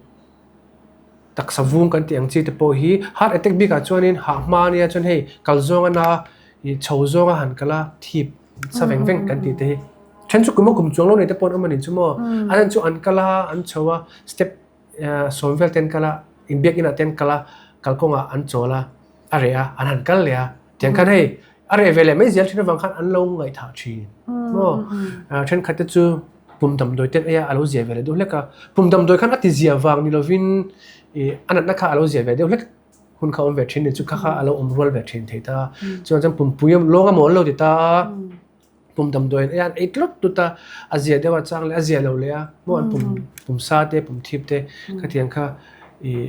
taksa vung kan tih ang chi te pawh hi heart attack bikah chuanin hah hma ania chuan hei kal zawng a na ih chho zawng a han kal a thip sa veng veng kan tih te hi then chu kum a kum chuang lo nei te pawh an awm a ni chu maw a then chu an kal a an chho a step sawm vel te an kal a inbiak inah te an kal a kalkawngah an chawl a a reh a an han kal leh a tiang khan hei a reh ve leh mai zel thin avang khan an lo ngaihthah thin maw thenkhat te chu pum damdawi te eia a lo zia ve leh deuh hlek a pum damdawi khan a ti zia vang ni lovin ih a natna kha a lo zia ve deuh hlek hun kha a awm ve thin a ni chu kha kha a lo awm rual ve thin thei ta chuan chuan pumpui lawng amaw an lo ti ta a pum damdawi an ei a an ei tlut tlut a a zia deuh a chang leh a zia lo leh a maw an pum pum sa te pum thip te khatiang kha ih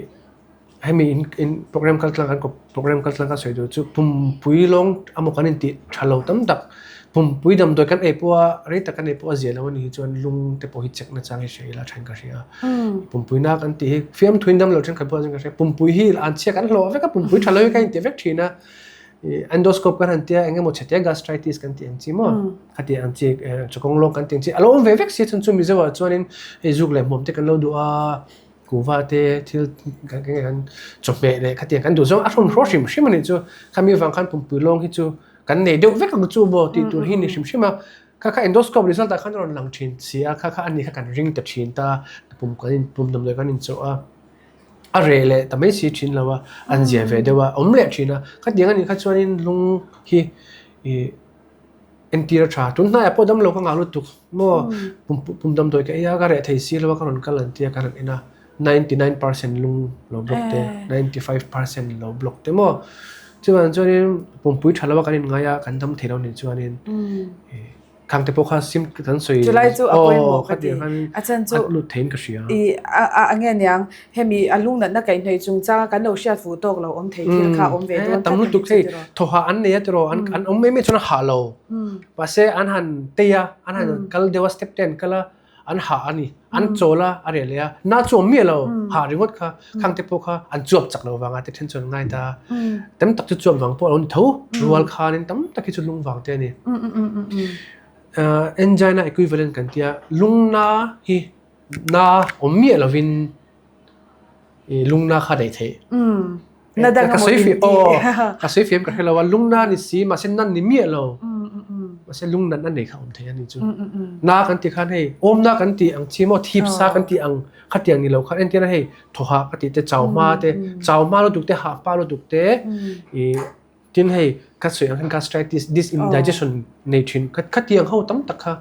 Hemi in in program kal tlang kan program kal tlang ka sawi duh chu pumpui lawng amaw kan intih tha lo tam tak pumpui damdawi kan ei pawha rei tak kan ei pawha zia lo a nih hi chuan lung te pawh hi check na chang hi hria ila then ka hria pumpui na kan tih hi fiamthu in damlo thenkhat pawh ka hria pumpui hi an chhia kan hlawh vek a pumpui tha lo hi ka intih vek thin a endoscope kan han tia eng emaw chhe te gastritis kan tih ang chi maw khati ang chi chawkawng lawng kan tih ang chi a lo awm ve vek si a chhan chu Mizo ah chuanin hei zuk leh hmuam te kan lo duh a. Kuhva te thil kan nge kan chawhmeh leh khatiang kan duh zawng a hrawn hraw hrim hrim a nih chu. Khami vang khan pumpui lawng hi chu kan nei deuh vek ang chu maw tih tur hi ni hrim hrim a. Kha kha endoscope result ah khan a rawn lang thin si a, kha kha a ni kha kan ring ta thin ta, pum kan in pum damdawi kan inchawh a, a reh leh ta mai si thin lo a, an zia ve deuh a, awm leh thin a. Khatiang a nih kha chuanin lung hi ih Entir a tha. Tun hnaiah pawh damlo ka ngah lutuk maw? Pum damdawi ka ei a, ka reh thei si lo a, ka rawn kal an ti a, ka rawn en a. 99% lung lo block te, 95% lo block te maw? Chuvang chuanin pumpui tha lo a kan inngai a, kan dam thei lo nih chuanin khang te pawh kha sim kan sawi Chulai chu a pawimawh ka ti. A chhan chu a lut theiin ka hria. I a a nge niang Hemi a lungnatna kaihhnawih chungchanga kan lo hriat fuh tawk lo awm thei thil kha awm ve dawn tlat a ni chu tiraw? Thaw hah an nei a tiraw? An awm mai mai chuan a hah lo. Mahse an han tei a, an han kal deuh a, step te an kal a, an hah a ni. An chawl a, a reh leh a. Na chu awm miah lo, hah ringawt kha, khang te pawh kha an chuap chak lo vang a te then chuan an ngai ta. Tam tak chu chuap vang pawh a lo ni tho. Rual khanin tam tak hi chu lung vang te a ni. Angina equivalent kan tia, lungna hi Na awm miah lovin i lungna kha daih theih. Na dang Ka sawi fiah aw ka sawi fiah ka hre lo a lungna ni si mahse nan ni miah lo. Mahse lungnan a nei kha awm thei a ni chu. Na kan tih khan hei awmna kan tih ang chi maw thip sa kan tih ang khatiang ni lo khan entirna hei thawhah ka tih te chau hma te chau hma lutuk te hah hma lutuk te i Tin hei ka sawi ang khan gastritis, disindigestion nei thin khatiang ho tam tak kha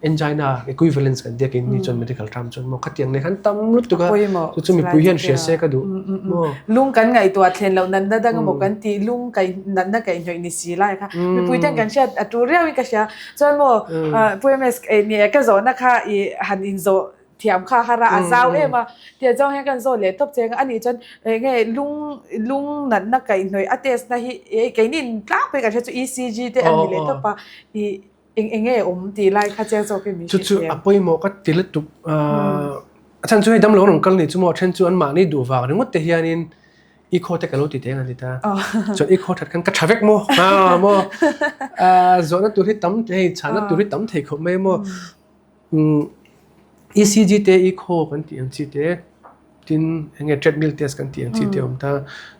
angina equivalence kan tia keini chuan medical term chuan maw khatiang nei khan tam lutuk a chu chu mipui hian hria se ka duh maw. Lung kan ngaihtuah thlen loh natna dang emaw kan tih lung kai natna kaihhnawih ni si lai kha mipui ten kan hriat a tul riau in ka hria chuan maw Pu MS ka zawhna kha i han inzawh thiam kha har a, a zau em a, tiah zawng hian kan zawt leh tawp cheng a, ani chuan eng nge lung lung natna kaihhnawih a test na hi keini in tlangpui kan hria chu ECG te an ni leh tawp a, ih eng eng nge awm tih lai kha chiang zawk in min Chu chu a pawimawh ka ti lutuk a chhan chu hei damlo an rawn kal ni chu maw a then chu an mahni duh vang ringawt te hianin i khaw te ka lo ti teng an ti ta chuan i khaw that khan ka tha vek maw maw zawhna tur hi tam hei chhana tur hi tam thei khawp mai maw. ECG te echo kan tih ang chi te tin eng nge treadmill test kan tih ang chi te a awm ta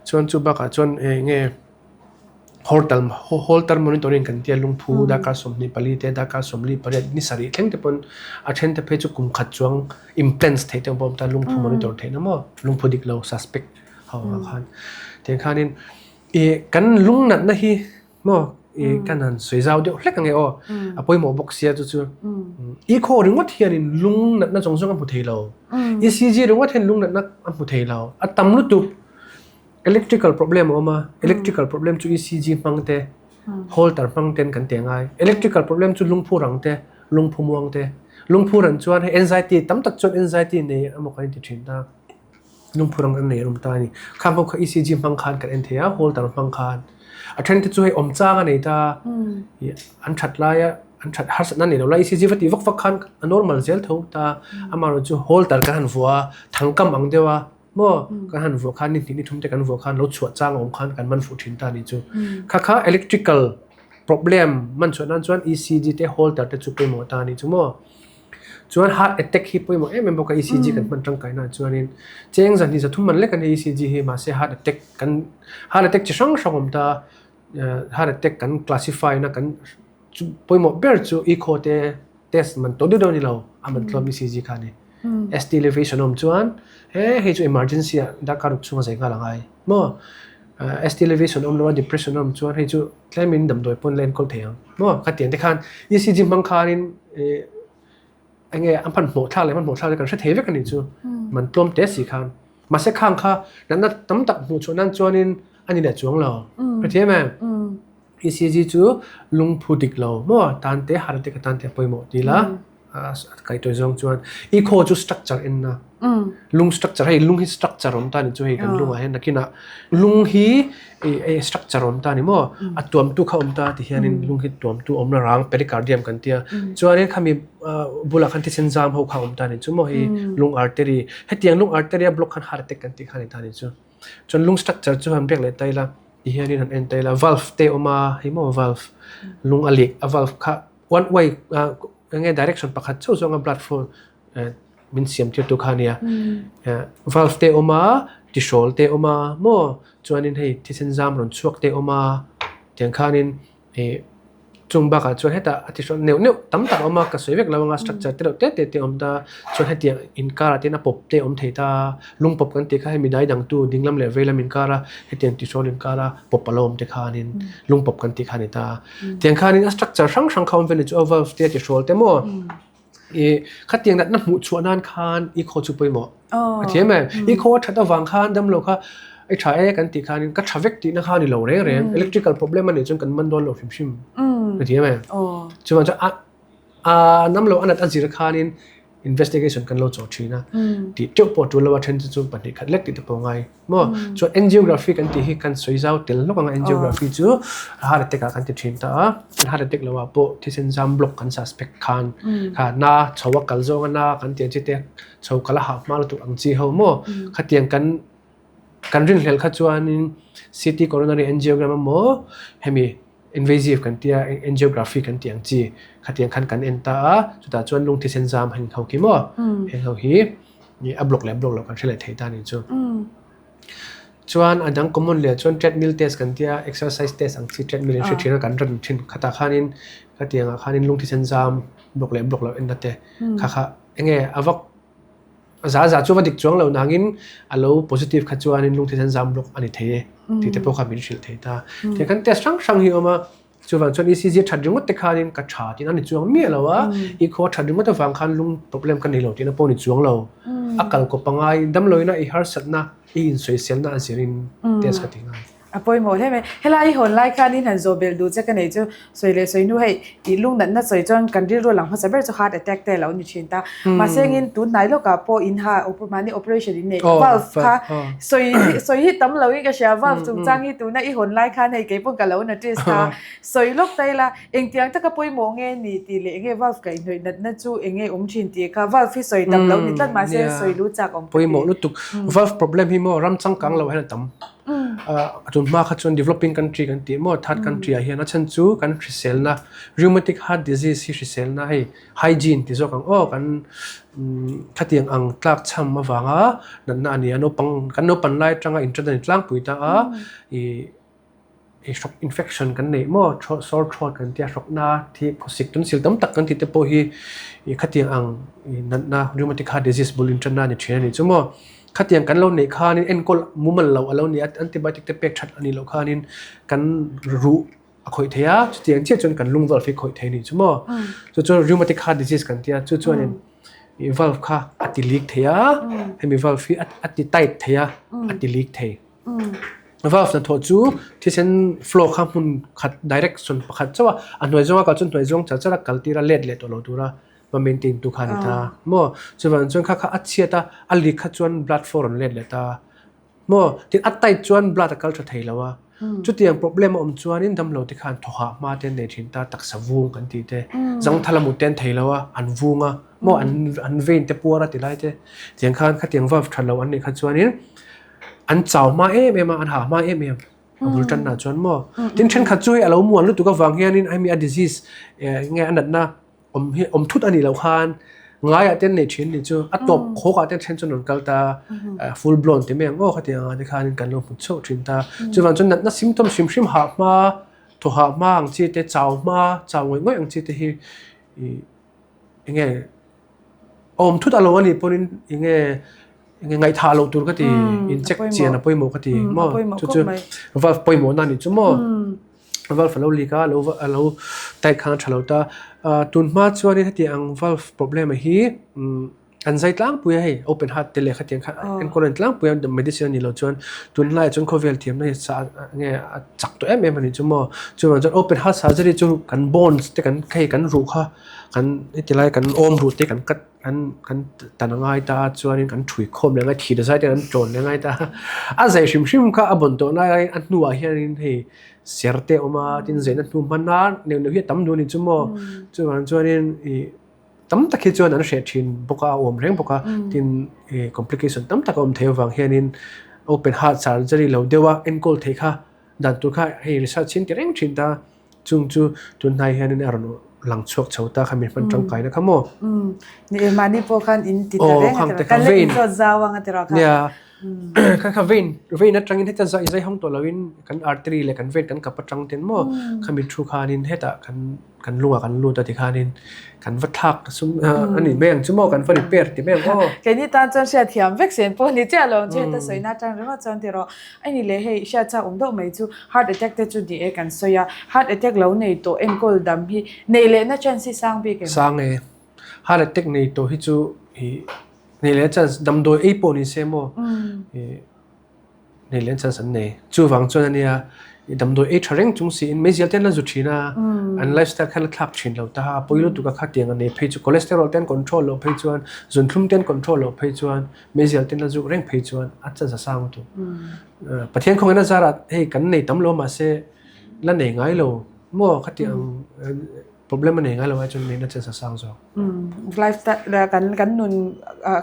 chuan chu bakah chuan eng nge holter holter monitoring kan tia lungphu darkar 24 te darkar 48 ni sarih thleng te pawn a then te phei chu kum khat chuang implants theih te pawh a awm ta lungphu monitor theih na maw lungphu dik lo suspect ho ang khan tiang khanin ih kan lung natna hi Maw i kan han sawi zau deuh hlek ange aw. A pawimawh bawk sia chu chu. I khaw ringawt hianin lung natna zawng zawng a hmu thei lo. ECG ringawt hian lung natna a hmu thei lo. A tam lutuk. Electrical problem a awm a. Electrical problem chu ECG hmang te, holter hmang ten kan ti angai. Electrical problem chu lungphu rang te, lungphu muang te. Lungphu ran chuan hei anxiety tam tak chuan anxiety nei emaw kan inti thin ta. Lungphu rang an nei a awm ta a ni. Khang ho kha ECG hmang khan kan en thei a, holter hmang khan. A then te chu hei awm chang a nei ta, ih an that laia an that harsatna nei lo lai ECG va tih vak vak khan a normal zel tho ta. Amaherawhchu chu holter kan han vuah a, thangkam ang deuh a maw kan han vuah khan ni hnih ni thum te kan vuah khan lo chhuah chang a awm khan kan man fuh thin ta a nih chu. Kha kha electrical problem man chhuah nan chuan ECG te holter te chu pawimawh ta a nih chu maw. Chuan heart attack hi pawimawh em em bawk a ECG kan hman tangkai naah chuanin cheng zahnih zathum man lek a ni ECG hi mahse heart attack kan heart attack chi hrang hrang awm ta heart attack kan classify na kan chu pawimawh ber chu echo te test man tawh deuh deuh a ni lo a man tlawm ECG kha a ni. ST elevation a awm chuan he hei chu emergency ah darkar ruk chhunga zai nghal a ngai maw ST elevation a awm lo a depression a awm chuan hei chu Tlemin damdawi pawn la enkawl thei ang maw? Khatiang te khan ECG hmang khanin ih enge a hmanhmawh thlak leh hmanhmawh thlak te kan hre thei vek a nih chu. Man tlawm te si khan. Mahse khang kha natna tam tak hmuh chhuah nan chuanin a ni leh chuang lo. Hrethiam em? ECG chu lungphu dik lo maw? Tan te heart attack atan te a pawimawh ti la. Kaihtawi zawng chuan i khaw chu structure en na lung structure hei lung hi structure awm ta ni chu hei kan lungah hian nakinah lung hi ei structure awm ta ni maw a tuamtu kha awm ta ti hianin lung hi tuamtu awm na rang pericardium kan tia chuanin khami bulah khan thisen zam ho kha awm ta ni chu maw hei lung artery hetiang lung artery a block khan heart attack kan tih kha ni ta ni chu chuan lung structure chu han biak leh ta ila ti hianin han en ta ila valve te awm a hei maw valve lung a leh a valve kha One way enge direction pakhat chauh zawnga blood flow min siam tir tu kha ania. Valve te awm a, tihrawl te awm a maw chuanin hei thisen zam rawn chhuak te awm a tiang khanin ih chung bakah chuan hetah a tihrawl neuh neuh tam tak a awm a ka sawi vek lo anga structure te reuh te te te a awm ta chuan hetiang inkarah te hian a pawp te a awm thei ta lung pawp kan tih kha hemi dai dangtu dinglam leh veilam inkara hetiang tihrawl inkara pawp a lo awm te khanin lung pawp kan tih kha a ni ta. Tiang khanin a structure hrang hrang kha awm vel ni chu a valve te a ti hrawl te maw i khatiang natna hmuh chhuah nan khan i khaw chu pawimawh a thiam em i khaw a that avang khan damlo kha i tha e kan tih khanin ka tha vek tihna kha a ni lo reng reng electrical problem a nih chuan kan man dawn lo hrim hrim a thiam em chuvang chuan a a namlo a nat a zir khanin investigation kan lo chawh thin a tih teuh pawh tul lo a then chu chu pahnih khat lek tih te pawh ngai maw chuan angiography kan tih hi kan sawi zau tel hlawk ang a angiography chu heart attack ah kan ti thin ta a heart attack lo ah pawh thisen zam block kan suspect khan kha na chho a kal zawng a na kan tih ang chi te chho kal a hah hma lutuk ang chi ho maw khatiang kan kan rinhlelh kha chuanin CT coronary angiogram emaw hemi invasive kan tia angiography kan tih ang chi khatiang khan kan en ta a chutah chuan lung thisen zam heng ho khi maw heng ho hi a block leh block lo kan hre leh thei ta ni chu chuan a dang common leh chuan treadmill test kan tia exercise test ang chi treadmill in hre thin a kan run thin khatah khanin khatiangah khanin lung thisen zam block leh block lo en na te kha kha enge a vak Za za chu va dik chuang lo nangin a lo positive kha chuanin lungthisan zam block a ni thei e tih te pawh kha min hrilh thei ta. Tiang khan test hrang hrang hi a awm a, chuvang chuan ECG a that ringawt te khanin ka tha tihna a ni chuang miah lo a, i khaw a that ringawt avang khan lung problem ka nei lo tihna pawh a ni chuang lo. A kal kawp a ngai, damloina i harsatna, i insawiselna a zirin test ka ti nghal. A pawimawh hle mai. Helai i hawn lai khanin han zawh belh duh che ka nei chu sawi leh sawi hnu hei tih lungnatna sawi chuan kan rilru lang hmasa ber chu heart attack te a lo ni thin ta. Mahse engin tun hnai lawkah pawh in ha mahni operation in nei valve kha sawi hi sawi hi tam loin ka hria valve chungchang hi tuna i hawn lai khan hei keipawh ka lo notice ta. Sawi lawk ta ila engtiang taka pawimawh nge ni tih leh enge valve ka inhnawih natna chu enge awm thin tih kha valve hi sawi tam lo ni tlat mahse sawi lu chak awm ka ti. Pawimawh lutuk. Valve problem hi maw ram changkang lo hian a tam. A tun hma kha chuan developing country kan tih maw third country ah hian a chhan chu kan hriselna rheumatic heart disease hi hriselna hei hygiene ti zawk ang aw kan khatiang ang tlak chham avanga natna a ni a naupang kan naupan lai atanga intan a ni tlangpui ta a ih ih hrawk infection kan neih maw sore throat kan tia hrawkna thi khawsik tonsil tam tak kan tih te pawh hi ih khatiang ang ih natna rheumatic heart disease bul intanna a ni thin a ni chu maw. Khatiang kan lo neih khanin enkawl mumal loh a lo ni a, antibiotic te pek that a nih loh khanin kan ruh a khawih thei a, chutiang chiah chuan kan lung valve hi khawih thei a nih chu maw. Chu chuan rheumatic heart disease kan tia, chu chuanin ih valve kha a ti leak thei a, hemi valve hi a ti tight thei a, a ti leak thei. Valve hnathawh chu thisen flow kha hmun khat direction pakhat chauh a, a hnuai zawnga kal chuan hnuai zawng char char a kal tir a, let leh tawh lo tur a. va maintain tu kha a ni ta maw chuvang chuan kha kha a chhiat a a leak kha chuan blood flow rawn let leh ta maw tin a tight chuan blood a kal tha thei lo a. Chutiang problem a awm chuanin damlo te khan thaw hah hma te an nei thin ta, taksa vung kan tih te, zangthal a mut te an thei lo a, an vung a, maw an an vein te puar a ti lai te, tiang khan khatiang valve that lo an neih kha chuanin an chau hma em em a, an hah hma em em a bul tanna chuan maw. Tin thenkhat chu hei a lo muan lutuk avang hianin hemi a disease nge a natna awm hi awm thut a nih loh khan ngaiah te an neih thin ni chu a tawp khawk ah te then chuan rawn kal ta full blown ti mai ang aw khatiang ang te khanin kan lo hmu chauh thin ta chuvang chuan natna symptom hrim hrim hah hma thaw hah hma ang chi te chau hma chau ngawih ngawih ang chi te hi ih eng nge awm thut a lo a nih pawhin eng nge eng nge ngaihthah loh tur ka ti in check chian a pawimawh ka ti maw chu chu valve pawimawhna a nih chu maw. Valve a lo leak a, a lo a lo tight khan a tha lo ta. Tun hma chuanin heti ang valve problem hi an zai tlangpui a hei open heart te leh khatiang khan enkawl a ni tlangpui a medicine a nih loh chuan tunlaiah chuan khawvel thiamna hi sa nge a chak tawh em em a nih chu maw. Chuvang chuan open heart surgery chu kan bones te kan hei kan ruh kha kan heti lai kan awm ruh te kan cut kan kan tan a ngai ta a chuanin kan thui khawm leh a ngai thir zai te kan tawn leh a ngai ta a. A zai hrim hrim kha a bawn tawh laiin a hnuah hianin hei ser te a awm a tin zaina hnu hman a neuh neuh hi a tam duh a ni chu maw chuvang chuanin ih tam tak hi chuan an hreh thin bawk a a awm reng bawk a tin ih complication tam tak a awm theih avang hianin open heart surgery lo deuh a enkawl theih kha dan tur kha hei research hi an ti reng thin ta chung chu tunhnai hianin a rawn lang chhuak chho ta kha mi hman tangkaina kha maw. Ni e mahni pawh khan in ti ta reng a ti rawh kan la inzawt zau ang a ti rawh kha. Nia kha kha vein vein atangin heta zai zai hawng tawh loin kan artery leh kan vein kan kap atang ten maw khami thu khanin hetah kan kan lungah kan lut a ti khanin kan va thlak sum a nih mai ang chu maw kan va repair ti mai ang aw. Keini tan chuan hriatthiam vek sen pawh ni chiah lo ang chu heta sawina atang ringawt chuan ti rawh. A ni leh hei hriat chak awm deuh mai chu heart attack te chu ni e kan sawi a, heart attack lo nei tawh enkawl dam hi neih lehna chance hi sang bik em? Sang e, heart attack nei tawh hi chu ih neih lehna chance damdawi ei pawh ni se maw ih neih lehna chance an nei. Chuvang chuan a nia ih damdawi ei tha reng chung siin meizial te an la zu thin a, an lifestyle kha la thlak thin lo ta a, pawi lutuk a khatiang a nei phei chu cholesterol te an control loh phei chuan zunthlum te an control loh phei chuan Meizial ten a zuk reng phei chuan a chance a sang lutuk. Pathian khawngin a zarah hei kan nei tam lo mahse la nei ngai lo maw khati ang problem a nei ngai lo ai chuan neihna chance a sang zawk. Lifestyle kan kan nun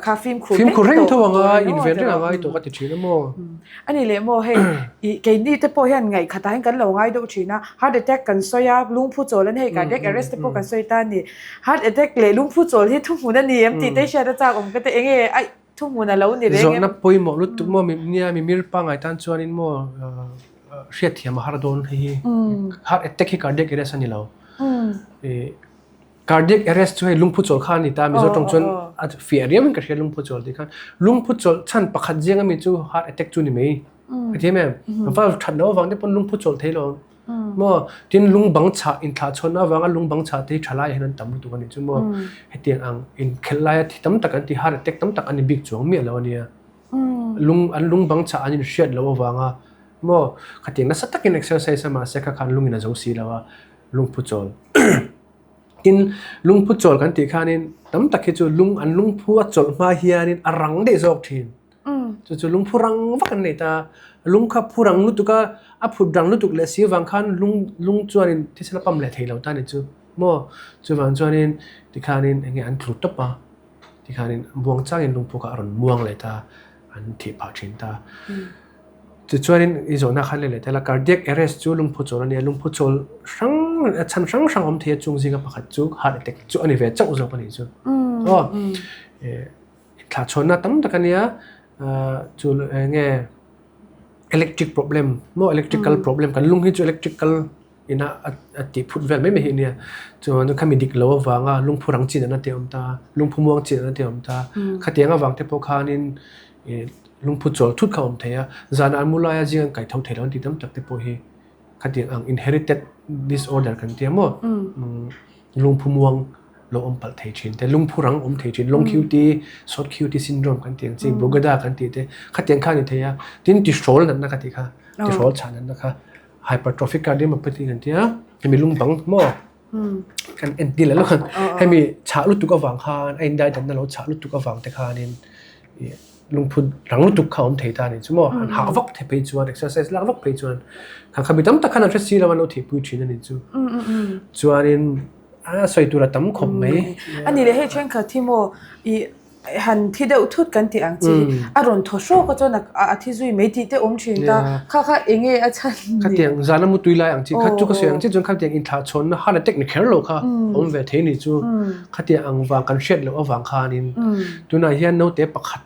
kha fimkhur Fimkhur reng tho anga inven reng angai tawh ka ti thin a maw. Ani leh maw hei i keini te pawh hian ngaihkhatah hian kan lo ngai deuh thin a, heart attack kan sawi a, lungphu chawl an hei cardiac arrest te pawh kan sawi ta a ni. Heart attack leh lungphu chawl hi thuhmun a ni em tih te hriat a chak awm ka ti eng nge aih thuhmun a lo ni reng em? Zawhna pawimawh lutuk maw mi nia mimir pangngai tan chuanin maw hriatthiam a har dawn hei hi heart attack hi cardiac arrest a ni lo. Cardiac arrest chu hei lungphu chawl kha a ni ta Mizo tawng chuan a fiah riau in ka hria lungphu chawl tih khan lungphu chawlh chhan pakhat ziang ami chu heart attack chu ni mai a ti em em valve that loh avang te pawn lungphu chawlh thei lo maw tin lung bang chhah inthlah chhawn avanga lung bang chhah te hi tha lai hian an tam lutuk a nih chu maw hetiang ang inkhelh laia thi tam tak an ti heart attack tam tak an ni bik chuang miah lo a nia lung an lung bang chhah an inhriat loh avanga maw khatiang nasa takin exercise a mahse kha khan lungin a zo si lo a lungphu chawl. Tin, lungphu chawl kan tih khanin tam tak hi chu lung an lungphu a chawlh hma hianin a rang daih zawk thin. Chu chu lungphu rang vak an nei ta. Lung kha phu rang lutuk a, a phut rang lutuk leh si avang khan lung lung chuanin thisen a pump leh thei lo ta a ni chu maw. Chuvang chuanin tikhanin eng nge an tlu tawp a, tikhanin muang changin lungphu kha a rawn muang leh ta, an thih phah thin ta. Tichuanin i zawhna khan leh leh tel a, cardiac arrest chu lungphu chawl a ni a, lungphu chawl hrang chhan hrang hrang a awm thei a, chung zinga pakhat chu heart attack chu a ni ve chauh zawk a nih chu. Aw, thlahchhawnna tam tak a nia, chu eng nge electric problem maw electrical problem kan lung hi chu electrical ina a tih phut vel mai mai hi a nia, chuan khami dik lo avanga lungphu rang chin an a ti awm ta, lungphu muang chin an a ti awm ta, khatiang avang te pawh khanin Lungphu chawl thut kha a awm thei a, zanah an mu laia zing an kaih tho thei lo an tih tam tak te pawh hi khatiang ang inherited disorder kan tia maw lungphu muang lo awm palh thei thin te, lungphu rang awm thei thin, long QT, short QT syndrome kan tih ang chi, Brugada kan tih te khatiang kha a ni thei a, tin tihrawl natna ka tih kha, tihrawl chhah natna kha hypertrophic cardiomyopathy kan tia, hemi lungbang maw kan en tir leh lawk a, hemi chhah lutuk avang khan a indaidanna lo chhah lutuk avang te khanin. Lungphut rang lutuk kha awm thei ta a nih chu maw? An hah vak thei phei chuan, exercise lak vak phei chuan kha kha mi tam tak khan an hre si lo a, an lo theihpui thin a nih chu. Chuanin a sawi tur a tam khawp mai. A nih leh hei thenkhat hi maw i han thi deuh thut kan tih ang chi hi a rawn thaw hrawk a chuan a thi zui mai tih te awm thin ta. Kha kha eng nge a chhan ni? Khatiang zan a mutui lai ang chi kha chu ka sawi ang chi chuan khatiang inthlahchhawnna heart attack ni kher lo kha awm ve thei a nih chu. Khatiang ang vang kan hriat loh avang khanin tunah hian naute pakhat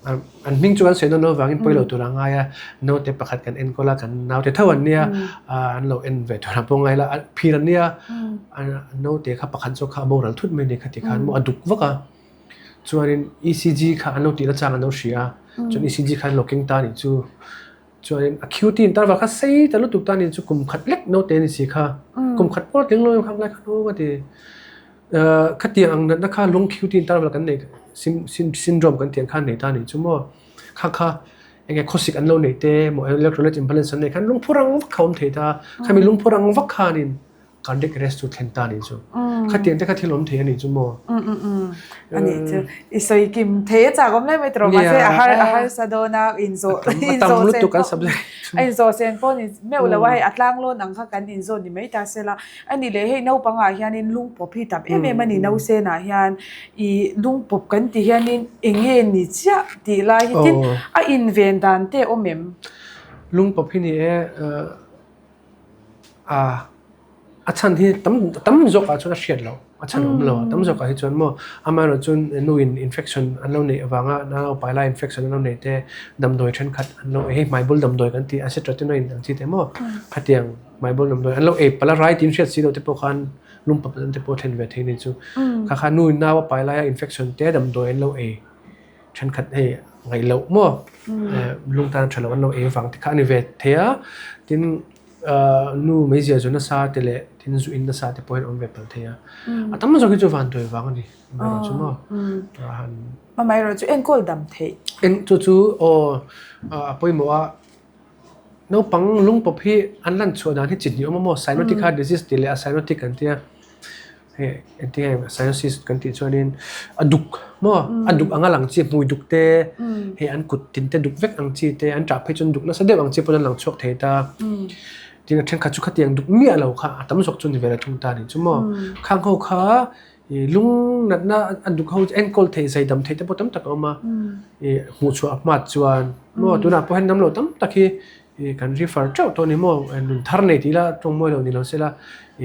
an hming chu kan sawi nawn avangin pawi lo tur a ngai a, naute pakhat kan enkawl a, kan naute tho an nia, an lo en ve tur ang pawh ngai la, phir an nia, naute kha pakhat zawk kha a boral thut mai a ni khati khan maw a duk vak a, chuanin ECG kha an lo tih na chang an lo hria a, chuan ECG kha an lo keng ta a nih chu. Chuanin a QT in tarvar kha sei ta lutuk ta ni chu kum khat lek naute ni si kha. Kum khat pawh tling lo kham lai khan aw ka ti. Khatiang ang natna kha lung QT in tarvar kan nei syndrome kan tih ang khan nei ta ni chu maw. Kha kha enge khawsik an lo nei te maw electrolyte imbalance an nei khan lungphu rang vak kha awm thei ta. Khami lungphu rang vak khanin Cardiac arrest chu thlen ta a nih chu. Khatiang te kha thil awm thei a nih chu maw? A nih chu. I sawi kim thei a chak awm hle mai tawh mahse a har a harsa dawn a inzawh inzawh sen pawh a inzawh sen pawh ni meuh lo a hei a tlang lawn ang kha kan inzawh ni mai ta se la. A nih leh hei naupangah hianin lungpawp hi tam em em a ni nausenah hian i lungpawp kan tih hianin eng nge ni chiah tih lai hi tin a inven dan te awm em? Lungpawp hi ni e. A a chhan hi tam tam zawk ah chuan a hriat loh a chhan awm lo a tam zawk ah hi chuan maw amaherawh chuan nu in infection an lo neih avanga naupai lai infection an lo neih te damdawi thenkhat an lo ei hei hmai bul damdawi kan tih acetylcholine ang chi te maw khatiang hmai bul damdawi an lo ei palh a rai tih an hriat si loh te pawh khan lungpawp te pawh thlen ve thei a ni chu kha kha nu in nau a pai laia infection te damdawi an lo ei. Thenkhat hei ngaih loh maw lung tan tha loh an lo ei vang te kha a ni ve thei a, tin nu meizia zu nasa te leh tin zu in nasa te pawh hian awm ve palh thei a, a tam zawk hi chu van tuai vang a ni amaherawh chu maw han. Amaherawh chu enkawl dam theih. En chu chu aw a pawimawh a, naupang lungpawp hi an lan chhuah dan hi chi hnih awm a maw cyanotic heart disease tih leh a cyanotic an tia. Hei engtin nge cyanosis kan tih chuanin a duk maw a duk anga lang chi hmui duk te hei an kut tin te duk vek ang chi te an ṭah phei chuan duk nasa deuh ang chi pawn an lang chhuak thei ta tin a thenkhat chu khatiang duk miah lo kha a tam zawk chu ni ve la thung ta nih chu maw khang ho kha ih lung natna a duk ho enkawl thei zai dam thei te pawh tam tak a awm a ih hmuh chhuah a hmat chuan maw tunah pawh hian damlo tam tak hi Ih kan refer teuh tawh a ni maw? Nun thar nei tih ila tawng mawi lo ni lo se la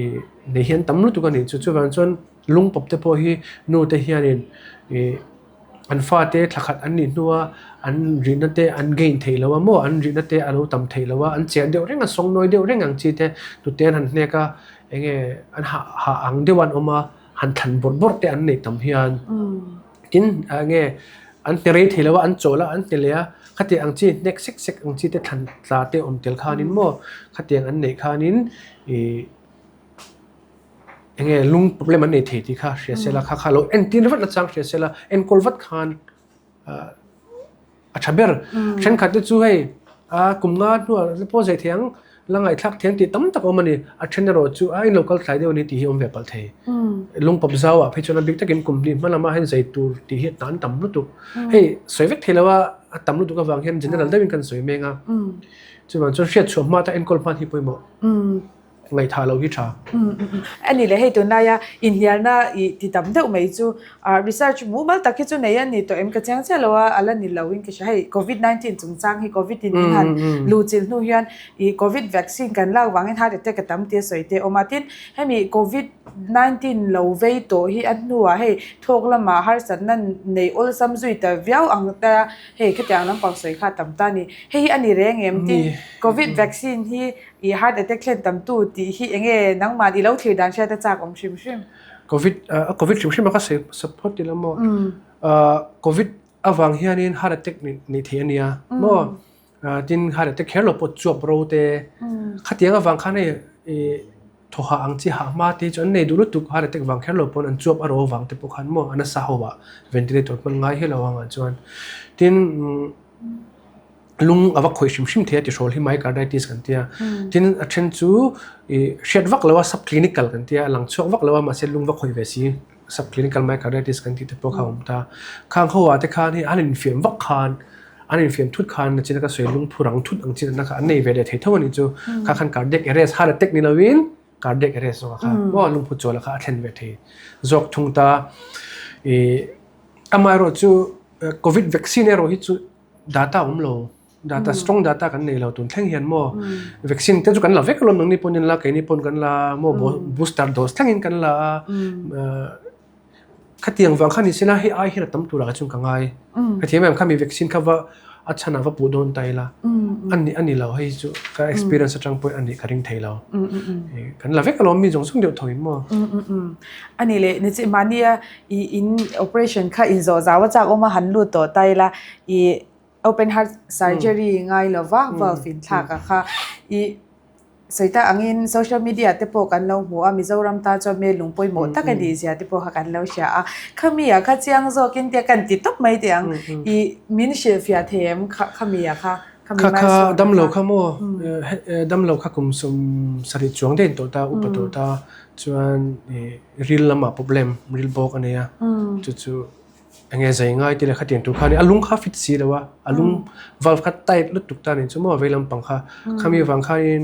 ih nei hian tam lutuk a nih chu. Chuvang chuan lungpawp te pawh hi nu te hianin ih an fate thla khat an nih hnua an rihna te an gain theih lo a maw? An rihna te a lo tam theih lo a, an cher deuh reng a, sawngnawi deuh reng ang chi te nute an han hnek a, eng nge an hah hah ang deuh an awm a, han thlan bawrh bawrh te an neih tam hian. Tin, nge an hne rei thei lo a, an chawl a, an hne leh a, khatiang ang chi hnek sek sek ang chi te thlan tla te awm tel khanin maw khatiang an neih khanin ih enge lung problem an nei thei tih kha hria sela kha kha lo entir vat nachang hria sela enkawl vat khan ah A tha ber. Thenkhat te chu hei a kum nga hnuah pawh zai thei ang, la ngaihthlak thiam tih tam tak a awm a ni. A then erawh chu a inlo kal thlai deuh a ni tih hi a awm ve palh thei. Lungpawp zau ah phei chuan a bik takin kum hnih hma lamah hian zai tur tih hi a tan tam lutuk. Hei sawi vek thei lo a, a tam lutuk avang hian general deuhin kan sawi meng a. Chuvang chuan hriatchhuah hma ata enkawl hman hi pawimawh. Ngaihthah loh hi tha. A ni leh hei tunlaia inhnialna i ti tam deuh mai chu research mumal tak hi chu nei a ni tawh em ka chiang chiah lo a, a la ni lo in ka hria. Hei covid 19 chungchang hi covid in min han luh chilh hnu hian i covid vaccine kan lak vangin heart attack a tam tia sawi te a awm a. Tin hemi covid 19 lo vei tawh hi a hnuah hei thawk lamah harsatna nei awlsam zui ta viau ang ta hei khatiang lampang sawi kha a tam ta a ni. Hei hi a ni reng em? Tin covid vaccine hi I heart attack thlen tam tu tih hi enge nangmah i lo thlir dan hriat a chak awm hrim hrim. Covid a covid hrim hrim a ka sawi support ti la maw covid avang hianin heart attack nei thei a nia maw tin heart attack kher lo pawh chuap ro te khatiang avang khan hei i thawhah ang chi hah hma te chu an nei duh lutuk heart attack vang kher lo pawn an chuap a ro avang te pawh khan maw a nasa ho ah ventilator hman ngai hi lo angah chuan tin. Lung a va khawih hrim hrim thei a ti hrawl hi myocarditis kan tia. Tin a then chu i hriat vak lo a subclinical kan tia a lang chhuak vak lo a mahse lung va khawih ve si subclinical myocarditis kan tih te pawh kha a awm ta. Khang ho ah te khan hei an infiam vak khan an infiam thut khan nachin a ka sawi lungphu rang thut ang chi natna kha an nei ve leh thei tho a nih chu. Kha khan cardiac arrest heart attack ni lovin cardiac arrest zawk a kha maw lungphu chawl a kha a thlen ve thei zawk thung ta. I amaherawh chu covid vaccine erawh hi chu Data awm lo, data strong data kan nei lo tun thleng hian maw vaccine te chu kan la vek alawm nangni pawn in la keini pawn kan la maw booster dose thlengin kan la a khatiang vang kha ni sela hei ai hian a tam turah chuan ka ngai hetiang em khami vaccine kha va a chhanah va puh dawn ta ila ani ani lo hei chu ka experience atang pawhin a nih ka ring thei lo kan la vek alawm mi zawng zawng deuh tho in maw ani leh ni chi mahnia I in operation kha in zawh zau a chak awm a han lut tawh ta ila i open heart surgery ngai lova valve in thlak a kha i sawi tak angin social media te pawh kan lo hmu a Mizoram tan chuan hmel lung pawimawh tak a nih zia te pawh kha kan lo hria a khami ah kha chiang zawkin tia kan ti tawp mai teh ang i min hrilhfiah thei em kha khami ah kha khami Kha kha damlo kha maw damlo kha kum 70 chuang daih in tawh ta upa tawh ta chuan i Ril lamah problem, ril bawk a nei a, chu chu eng nge zai ngai tih leh khatiang tur kha a ni. A lung kha fit si lo a, a lung valve kha tight lutuk ta a ni chu maw vei lampang kha. Khami avang khanin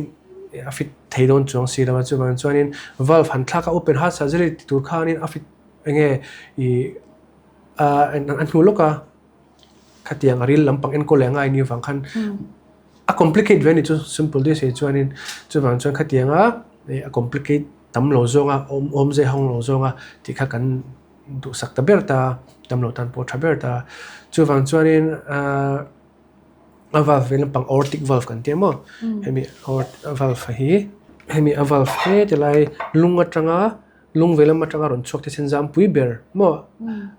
a fit thei dawn chuang si lo a, chuvang chuanin valve han thlak a open heart surgery ti tur khanin a fit eng nge ih a hnu lawk a khatiang a ril lampang enkawl leh ngai ni avang khan a complicate ve a ni chu simple deuh sei chuanin chuvang chuan khatianga a complicate Tam lo zawnga awm awm zeh hawng lo zawnga tih kha kan duhsak ta ber ta, tam lo tan pawh tha ber ta. Chuvang chuanin ahh a valve vei lampang aortic valve kan tih maw hemi valve hi hemi a valve he ti lai lung atanga lung vei lam atanga rawn chhuak te sen zam pui ber maw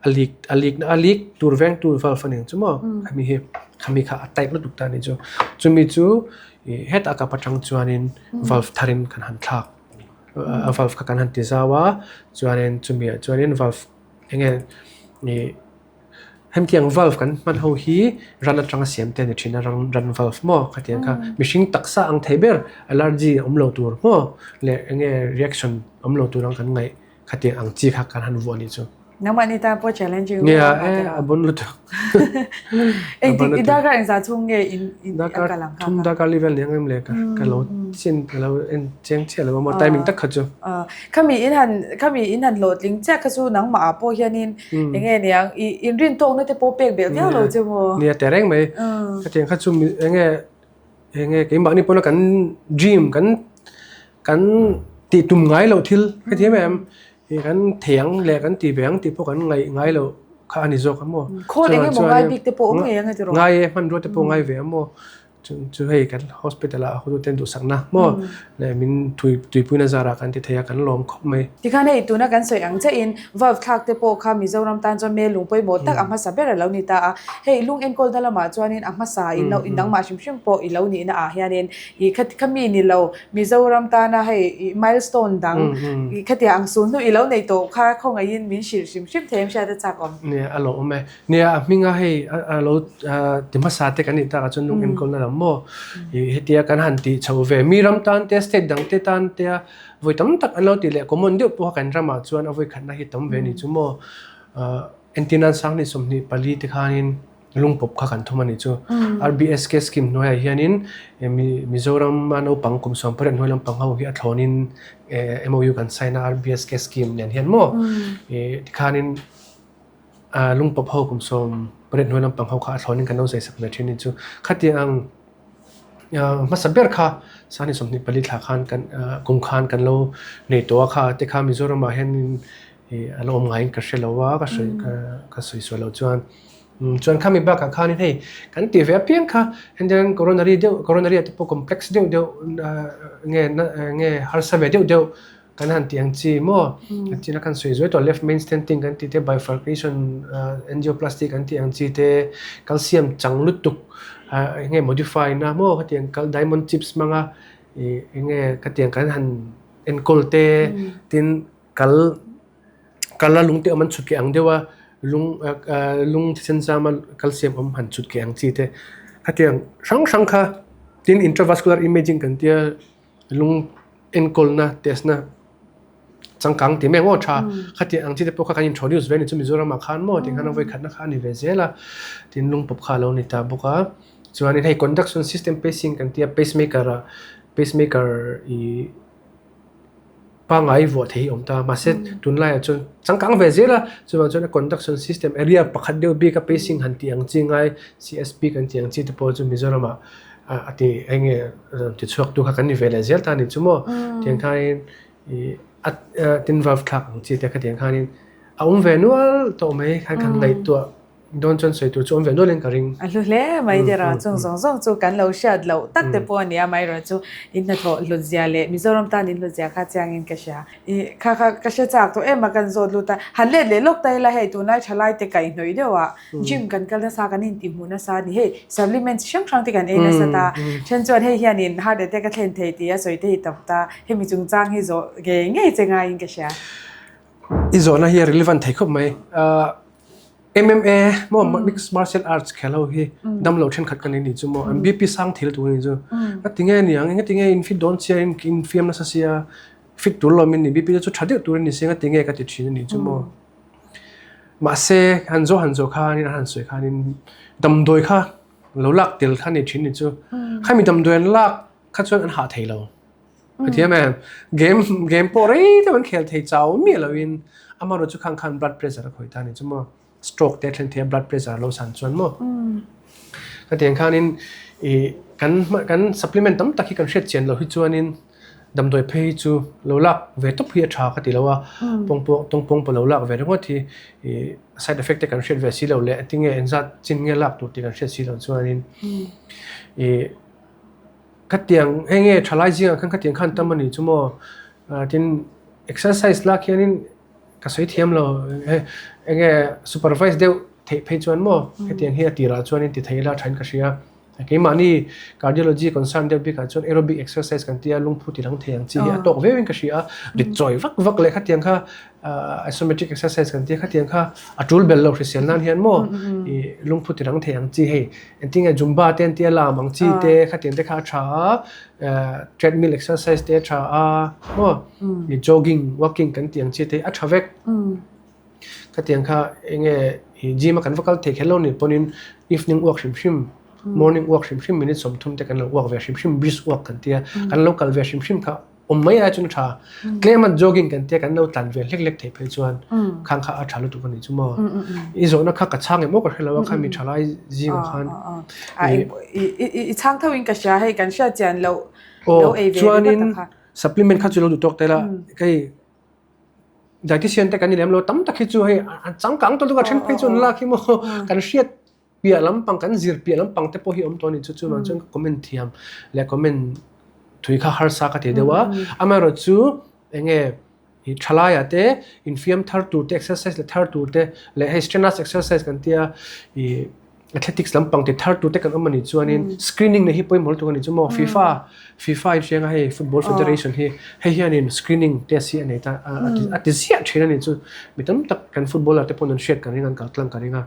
a leak a leak na a leak tur veng tur valve a ni ang chu maw hemi hi khami kha a tight lutuk ta a ni chu chumi chu ih hetah kap atang chuanin valve tharin kan han thlak. A valve kha kan han ti zau a chuanin chumi ah chuanin valve eng nge ih hetiang valve kan hman ho hi ran atanga siam te a ni thin a ran ran valve maw khatiang kha mihring taksa ang thei ber allergy awm lo tur maw leh eng nge reaction awm lo tur ang kan ngaih. Khatiang ang chi kha kan han vuah nih chu. Nangmah ni tan pawh challenging Nia e a bon lutuk. Engtik i darkar engzah chhung nge in in a kal ang kha? Thum darkar li vel ni ang em le ka lo chin ka lo en chiang chiah lo a maw timing tak kha chu. Khami in han khami in han hlawhtling chiah kha chu nangmah ah pawh hianin enge niang i inrintawkna te pawh pek belh viau lo che maw? Nia tehreng mai. Khatiang kha chu enge Enge keimahni pawna kan dream kan kan tih tum ngai loh thil heti em em ih kan thei ang leh kan ti ve ang tih pawh kan ngaih ngai loh kha a ni zawk a maw. Khawl eng emaw ngai bik te pawh awm ngei ang e tiraw? Ngai e hmanrua te pawh ngai ve a maw chu chu hei kan hospital ah hotute an duhsakna maw leh min tui tuipuina zarah kan ti thei a kan lawm khawp mai. Tikhan hei tuna kan sawi ang chiahin valve thlak te pawh kha Mizoram tan chuan mel lung pawimawh tak a hmasa ber a lo ni ta a. Hei lung enkawlna lamah chuanin a hmasa in lo in dangmah hrim hrim pawh i lo nihna ah hianin i kha khami ni lo Mizoram tana hei i milestone dang i khatiang ang sul hnu i lo nei tawh kha khawngaihin min hrilh hrim hrim thei em hriat a chak awm. Nia a lawm e. Nia a hminga hei a lo ti hmasa te kan nih takah chuan lung enkawlna lam maw i hetia kan han tih chho ve mi ram tan te state dang te tan te a vawi tam tak an lo tih leh common deuh pawh kha kan ramah chuan a vawi khatna hi tam ve a ni chu maw. Entirnan 20 24 te khanin lungpawp kha kan thum a nih chu. RBSK scheme hnuaiah hianin Mizoram a naupang kum 18 hnuai lampang ho hi a thlawnin MOU kan sign a RBSK scheme nen hian maw tikhanin lungpawp ho kum 18 hnuai lampang ho kha a thlawnin kan lo zaisak ve thin a nih chu. Khatiang ang hmasa ber kha 20 24 thla khan kan kum khan kan lo nei tawh a kha te kha Mizoramah hianin Ih a la awm ngaiin ka hre lo a, ka sawi ka sawi sual loh chuan chuan khami bakah khanin hei kan tih ve apiang kha and then coronary deuh coronary ah te pawh complex deuh deuh nge nge harsa ve deuh deuh kan han tih ang chi maw kan china kan sawi zuai tawh left main stenting kan tih te bifurcation angioplasty kan tih ang chi te calcium chang lutuk eng nge modify na maw khatiang diamond chips hmanga ih eng nge khatiang kan han enkawl te tin. Kal kal a lung te awm an chhut keh ang deuh a lung lung thisen zam a calcium awm han chhut keh ang chi te. Khatiang hrang hrang kha tin intravascular imaging kan tia lung enkawlna test na changkang tih mai ang aw tha khatiang ang chi te pawh kha kan introduce ve a ni chu Mizoram ah khan maw tih khan a vawi khatna kha a ni ve zel a tin lung pawp kha a lo ni ta bawk a chuanin hei conduction system pacing kan tia pacemaker ah pacemaker ih Pangngai vuah thei hi a awm ta mahse tunlaiah chuan changkang ve zel a chuvang chuan a conduction system area pakhat deuh bik a pacing han tih ang chi ngai C_S_P kan tih ang chi te pawh chu Mizoramah a ti eng nge rawn ti chhuak tu kha kan ni ve leh zel ta a ni chu maw tiang khanin ih a tin valve thlak ang chi te kha tiang khanin a awm ve nual tawh mai khan kan ngaihtuah. Dawn chuan sawi tur chu awm ve nualin ka ring. A hlu hle mai der a, chung zawng zawng chu kan lo hriat loh tak te pawh a ni a, amaherawh chu in hnathawh hlut zia leh Mizoram tan in hlut zia kha chiangin ka hria. Ih kha kha ka hre chak tawh em a kan zawt lut a, han let leh lawk ta ila hei tunlai thalai te kaihhnawih deuh ah gym kan kal nasa kan intihhmuh nasa a ni, hei supplements hrang hrang te kan ei nasa ta, then chuan hei hianin heart attack a thlen thei tih a sawi te hi tam ta, hemi chungchang hi zawh ngei ngei che ngaiin ka hria. I zawhna hi a relevant thei khawp mai. MMA maw mixed martial arts khel ho hi damlo thenkhat ka nei ni chu maw an BP sang thil tur ni chu a ti nge niang eng ti nge in fit dawn sia in in fiam nasa sia fit tur lawm in ni BP chu tha deuh tur in ni sia ti nge ka ti thin a ni chu maw mahse han zawh han zawh khan in han sawi khan in damdawi kha lo lak tel kha ni thin ni chu khami damdawi an lak kha chuan an hah thei lo. A thiam em? Game game pawh rei deuh an khel thei chau miah loin amaherawh chu khang khan blood pressure a khawih ta a ni chu maw. Stroke te a thlen thei a blood pressure a lo san chuan maw. Khatiang khanin ih kan kan supplement tam tak hi kan hriat chian loh hi chuanin damdawi phei hi chu lo lak ve tawp hi a tha ka ti lo a, pawngpawng tawngpawng pawh lo lak ve ringawt hi ih side effect te kan hriat ve si lo leh tinge engzat chin nge lak tur tih kan hriat si loh chuanin ih Khatiang hei nge thalai zingah khan khatiang khan tam a ni chu maw? Tin exercise lak hianin ka sawi thiam lo eng nge supervise deuh theih phei chuan maw hetiang hi a tirah chuanin ti thei ila thain ka hria. Keimahni cardiology concern deuh bikah chuan aerobic exercise kan tia lungphu ti lang thei ang chi hi a tawk viauin ka hria a, rit chawi vak vak leh khatiang kha isometric exercise kan tia khatiang kha a tul bel lo hrisel nan hian maw ih lungphu ti lang thei ang chi hei Engtin nge Zumba te an tia lam ang chi te khatiang te kha a tha a, treadmill exercise te a tha a maw jogging walking kan tih ang chi te hi a tha vek. Khatiang kha eng nge gym a kan va kal thei kher lo nih pawhin evening walk hrim hrim morning walk hrim hrim minute 30 te kan lo walk ve hrim hrim brisk walk kan tia kan lo kal ve hrim hrim kha Awm mai ai chuan a tha. Tlem a jogging kan tia kan lo tlan ve hlek hlek theih phei chuan khang kha a tha lutuk a nih chu maw. I zawhna kha ka chhang em aw ka hre lo a kha mi tha lai zingah khan. I chhang tho in ka hria hei kan hriat chian loh lo ei ve ringawt a kha. Supplement kha chu lo duh tawk tel a hei dietitian te kan ni lem lo tam tak hi chu hei an changkang tawh lutuk a then phei chu an lak hi maw kan hriat piah lampang kan zir piah lampang te pawh hi awm tawh a ni chu chu vang chuan ka comment thiam leh comment thui kha harsa ka ti deuh a amaherawh chu eng nge ih thalaiah te infiam thar tur te exercise la thar tur te leh hei strenuous exercise kan tia ih athletics lampang ti thar tur te kan awm a nih chuanin screening na hi pawimawh lutuk a ni chu maw FIFA FIFA in hriang a hei football federation hi hei hianin screening test hi a nei ta a ti ziah thin a ni chu mi tam tak kan footballer te pawn an hriat ka ring a an kal tlang ka ring a.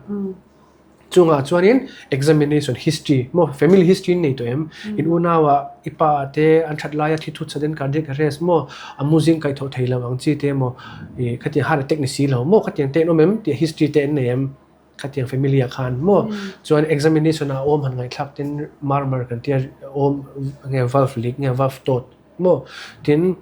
Chungah chuanin examination history maw family history in nei tawh em? In unau ah i pa ah te an that laia thi thut sudden cardiac arrest maw a mu zing kaih thawh thei lo ang chi te maw ih khatiang heart attack ni si lo maw khatiang te an awm em tih history te an nei em khatiang family ah khan maw chuan examination ah awm han ngaihthlak ten murmur kan tia awm nge valve leak nge valve tawt Maw? Tin,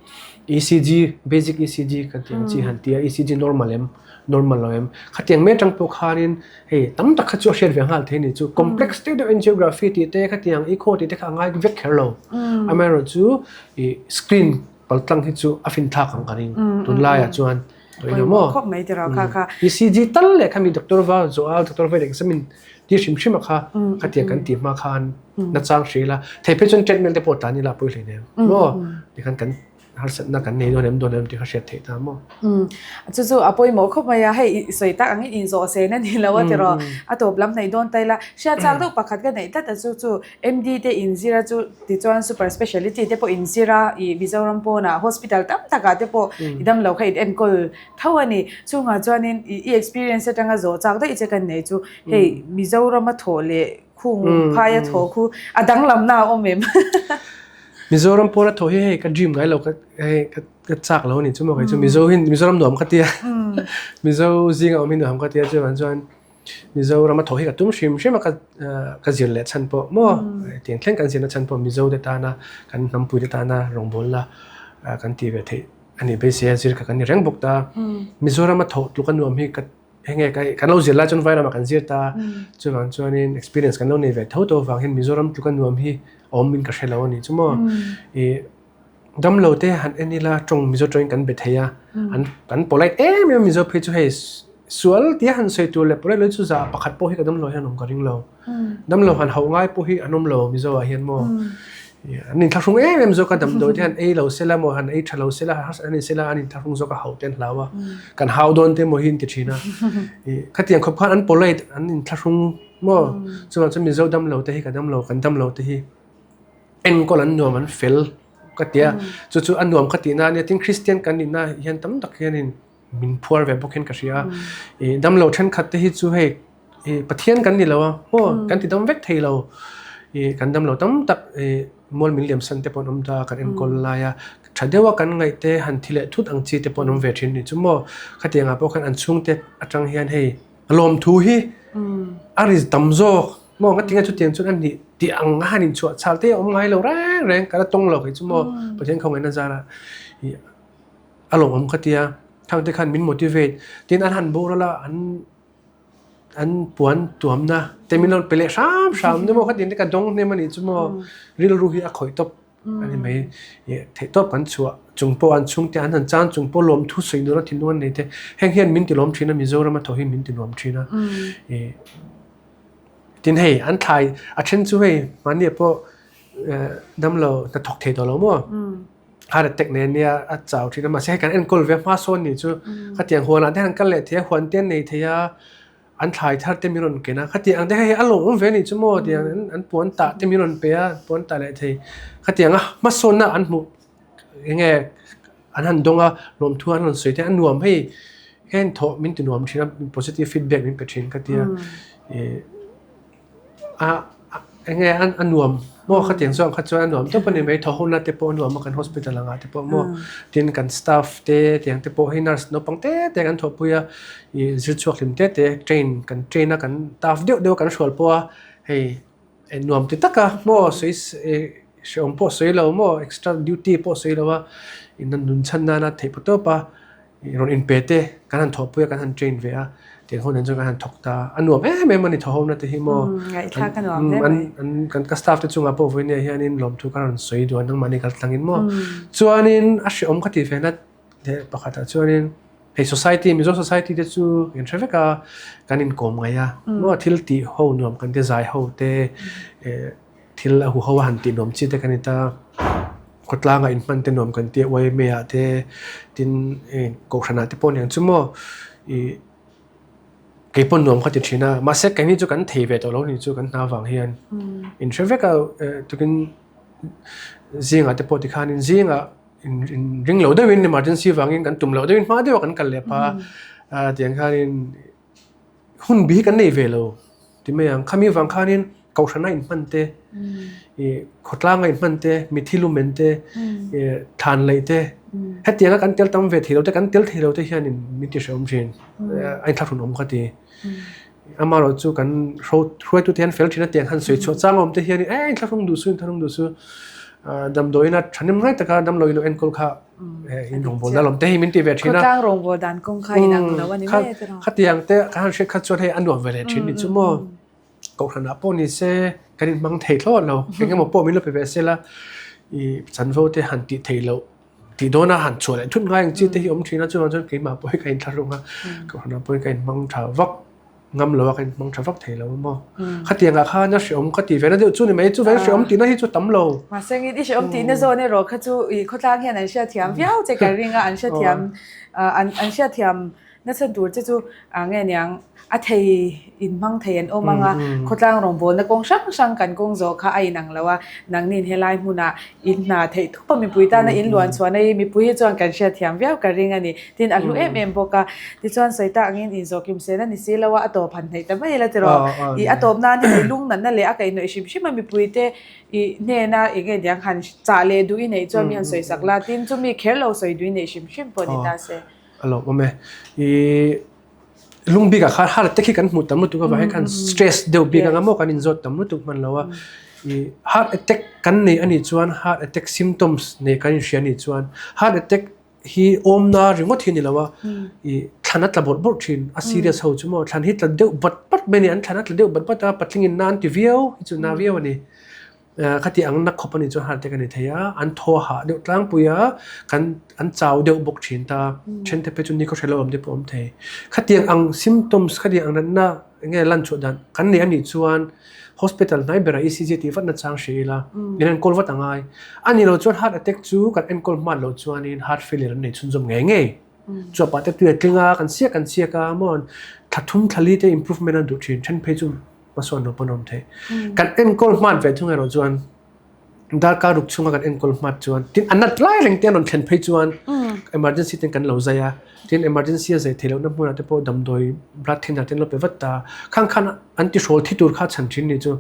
ECG, basic ECG kan tih ang chi han tia, ECG normal em? Normal lo em? Khatiang mai atang pawh khanin hei tam tak kha chu a hriat ve nghal thei a ni chu. Complex deuh deuh angiography tih te, khatiang echo tih te kha a ngai vek kher lo. Amaherawh chu ih screen pal tlang hi chu a fin thlak ang ka ring tunlaiah chuan. Pawimawh khawp mai tiraw kha kha. ECG tal leh khami doctor va zawh a, doctor va examine ti hrim hrim a kha khatiang kan tih hma khan na chang hri la thei phei chuan treadmill te pawh tlan ila pawi hlei nem maw tikhan kan harsatna kan nei dawn em dawn em tih kha hriat theih ta maw chu chu a pawimawh khawp mai a hei i sawi tak angin inzawh sen a ni lo a tiraw a tawp lam hnaih dawn ta ila hriat chak deuh pakhat ka neih tlat a chu chu MD te inzir a chu tichuan super speciality te pawh inzir a ih Mizoram pawnah hospital tam takah te pawh i damlo kha in enkawl tho a ni chungah chuanin i experience atanga zawh chak daih che kan nei chu hei Mizorama thawh leh. Khung phaia thaw khu a danglamna a awm em? Mizoram pawna thaw hi hei ka dream ngai lo ka hei ka ka chak lo a ni chu maw kei chu Mizo hi Mizoram nuam ka tia Mizo zinga awm hi nuam ka tia chuvang chuan Mizoram a thaw hi ka tum hrim hrim a ka ka zir leh chhan pawh maw tiang thleng kan zirna chhan pawh Mizo te tana kan hnampui te tana rawngbawlna kan tih ve theih a nih beisei a zir kha kan ni reng bawk ta Mizoram a thawh tluk a nuam hi ka Henge kan lo zir lai chuan Vairamah kan zir ta, chuvang chuanin experience kan lo nei ve tho tho avang hian Mizoram tluka nuam hi a awm in ka hre lo a ni chu maw. I damlo te han en ila tawng Mizo tawngin kan be thei a, an kan polite em em a Mizo phei chu hei sual tia han sawi tur leh polite lo hi chu zah pakhat pawh hi ka damlo hian awm ka ring lo. Damlo han hauh ngai pawh hi an awm lo Mizo ah hian maw. An inthlahrung em em zawk a damdawi te han ei lo sela maw han ei tha lo sela han in sela an inthlahrung zawk a hauh te an hlau a kan hau dawn te maw hi an ti thin a khatiang khawp khan an polite an inthlahrung maw chuvang chuan Mizo damlo te hi ka damlo kan damlo te hi enkawl an nuam an fel ka tia chu chu a nuam ka tihna ania tin Kristian kan nihna hian tam tak hianin min phuar ve bawk hian ka hria a damlo thenkhat te hi chu hei I Pathian kan ni lo a, maw kan ti dam vek thei lo. I kan dam lo tam tak i mual min liam san te pawh an awm ta, kan enkawl lai a, tha deuh a kan ngaih te han thi leh thut ang chi te pawh an awm ve thin ni chu maw. Khatiang ah pawh khan an chhungte atang hian hei lawmthu hi a ri tam zawk maw ngatinge chutiang chuan an nih tih ang a han inchhuah chhal te a awm ngai lo reng reng ka la tawng lo kei chu maw Pathian khawngaihna zara i a lawmawm ka tia thangte khan min motivate tin an han boral a an An puan tuamna te min rawn pe leh hram hram ni maw khatin te ka dawng hnem a nih chu maw rilru hi a khawih tawp a ni mai ih theih tawp kan chhuah chung pawh an chhungte an han chang chung pawh lawmthu sawi tura thinlung an nei te heng hian min ti lawm thin a Mizoram a thaw hi min ti nuam thin a ih tin hei an thlai a then chu hei mahni ah pawh damlo hnathawk thei tawh lo maw. Heart attack nen nia a chau thin a mahse hei kan enkawl ve hma sawn nih chu khatiang huanah te han kal leh thei a huan te an nei thei a an thlai thar te min rawn ken a khatiang ang te hei a lawmawm ve nih chu maw tiang an an puan tah te min rawn pe a puan tah leh thei khatiang a hmasawnna an hmuh eng nge an han dawng a lawmthu an rawn sawi te a nuam hei heng thawh min ti nuam thin a positive feedback min pe thin ka tia ih. A eng nge a nuam maw khatiang chuan kha chuan a nuam tawp a ni mai thaw hona te pawh a nuam a kan hospital angah te pawh maw tin kan staff te tiang te pawh hei nurse naupang te te kan thawhpui a ih zir chhuak hlim te te train kan train a kan staff deuh deuh a kan hrual pawh a hei nuam ti tak a maw sawi hrehawm pawh sawi lo maw extra duty pawh sawi lo a nun chhan nana theih pawh tawp a. Rawn inpe te kan han thawhpui a, kan han train ve a, tiang ho nen chuan kan han thawk ta a, a nuam em em a ni thawhhona te hi maw. Ngaihthlak a nuam hle mai. An kan ka staff te chungah pawh vawinia hianin lawmthu ka rawn sawi duh a nangmahni kal tlangin maw. Chuanin a hrehawm ka tih ve na leh pakhatah chuanin hei society Mizo society te chu in hre vek a, kan inkawm ngaih a maw thil tih ho nuam kan ti zai ho te Thil a huho a han tih nuam chi te kan ni ta, khawtlangah inhman te nuam kan tia YMA ah te tin kohhranah te pawh aniang chu maw ih kei pawn nuam ka ti thin a mahse keini chu kan thei ve tawh lo ni chu kan hna vang hian in hre vek a tukin zingah te pawh tikhanin zingah in ring lo deuhin emergency vangin kan tum loh deuhin hma deuh a kan kal leh phah a tiang khanin. Hun bi kan nei ve lo ti mai ang. Khami vang khanin kohhrana inhman te, ih khawtlanga inhman te, mithi lumen te, ih thlan laih te, hetianga kan tel tam ve thei lo te, kan tel thei lo te hianin min ti hrehawm thin. A inthlahrun awm kha ti. Amaherawh chu kan hruaitute hian fel thin a tiang han sawi chhuah chang awm te hianin e inthlahrung duh su, inthlahrung duh su. Damdawiina thahnem ngai taka damlo ilo enkawl kha in rawngbawl dan lawm te hi min ti ve thin a. Khawtlang rawngbawl dan kawng kha inang lo a ni mai te rawh. Khatiang te ka han hriat kha chuan hei a nuam ve leh thin ni chu maw. Kohhran ah pawh ni se kan in hmang thei thlawt lo. Eng emaw pawh min lo pe ve se la i chanvo te han tih theih loh tih dawn a han chhuah leh thut ngai ang chi te hi awm thin a chuvang chuan keimah pawh hi ka inthlahrung a kohhran ah pawhin ka inhmang tha vak. Ngam lo a ka inhmang tha vak thei lo a maw. Khatiang ah khan a hrehawm ka ti ve na deuh chu ni mai chu veng hrehawm tihna hi chu tam lo. Mahse i hrehawm tihna zawn erawh kha chu i khawtlang hian an hriatthiam viau che ka ring a, an hriatthiam an hriatthiam Nachhan tur che chu nge niang a thei in hmang thei an awm ang a, khawtlang rawngbawlna kawng hrang hrang kan kawng zawh kha a inang lo a, nangnin helai hmunah in hna theih thup a mipui tana in luan chhuahna hi mipui hi chuan kan hriatthiam viau ka ring a ni. Tin a hlu em em bawk a, tichuan sawi tak angin inzawh kim sen a ni si lo a, a tawp han hnaih ta mai ila tiraw? I a tawp nan hi lung natna leh a kaihhnawih hrim hrim a mipuite i hnena eng nge niang han chah leh duh i neih chuan mi han sawi sak la, tin chumi kher lo sawi duh i neih hrim hrim pawh ni ta se. A lawm awm e. I lung bikah khan heart attack hi kan hmuh tam lutuk avang hian khan stress deuh bik anga maw kan inzawt tam lutuk hman lo a. I heart attack kan nei anih chuan heart attack symptoms nei kan inhria anih chuan heart attack hi awmna ringawt hi a ni lo a, i thlan a tla bawrh bawrh thin a serious ho chu maw thlan hi tla deuh bat bat mai a ni an thlan a tla deuh bat bat a patlingin na an ti viau hi chu na viau a ni. Khati ang na khawp a nih chuan heart attack a ni thei a, an thaw hah deuh tlangpui a, kan an chau deuh bawk thin ta, then te phei chu nikhaw hre lo awm te pawh a awm thei. Khatiang ang symptoms khatiang ang natna eng nge lan chhuah dan kan nei a nih chuan hospital hnai berah ECG tih vat nachang hria ila min enkawl vat a ngai. A nih loh chuan heart attack chu kan enkawl hman loh chuanin heart failure an nei chhunzawm ngei ngei. Chuapah te tui a tling a, kan siak kan siak a maw thla thum thla li te improvement an duh thin, then phei chu hmasawn lo pawn a awm theih. Kan enkawl hman ve thung erawh chuan darkar ruk chhunga kan enkawl hmat chuan tin a nat lai reng te an rawn thlen phei chuan emergency ten kan lo zai a, tin emergency a zai theih lohna hmunah te pawh damdawi blood thinner te an lo pe vat ta, khang khan an tihrawl thi tur kha chhan thin ni chu.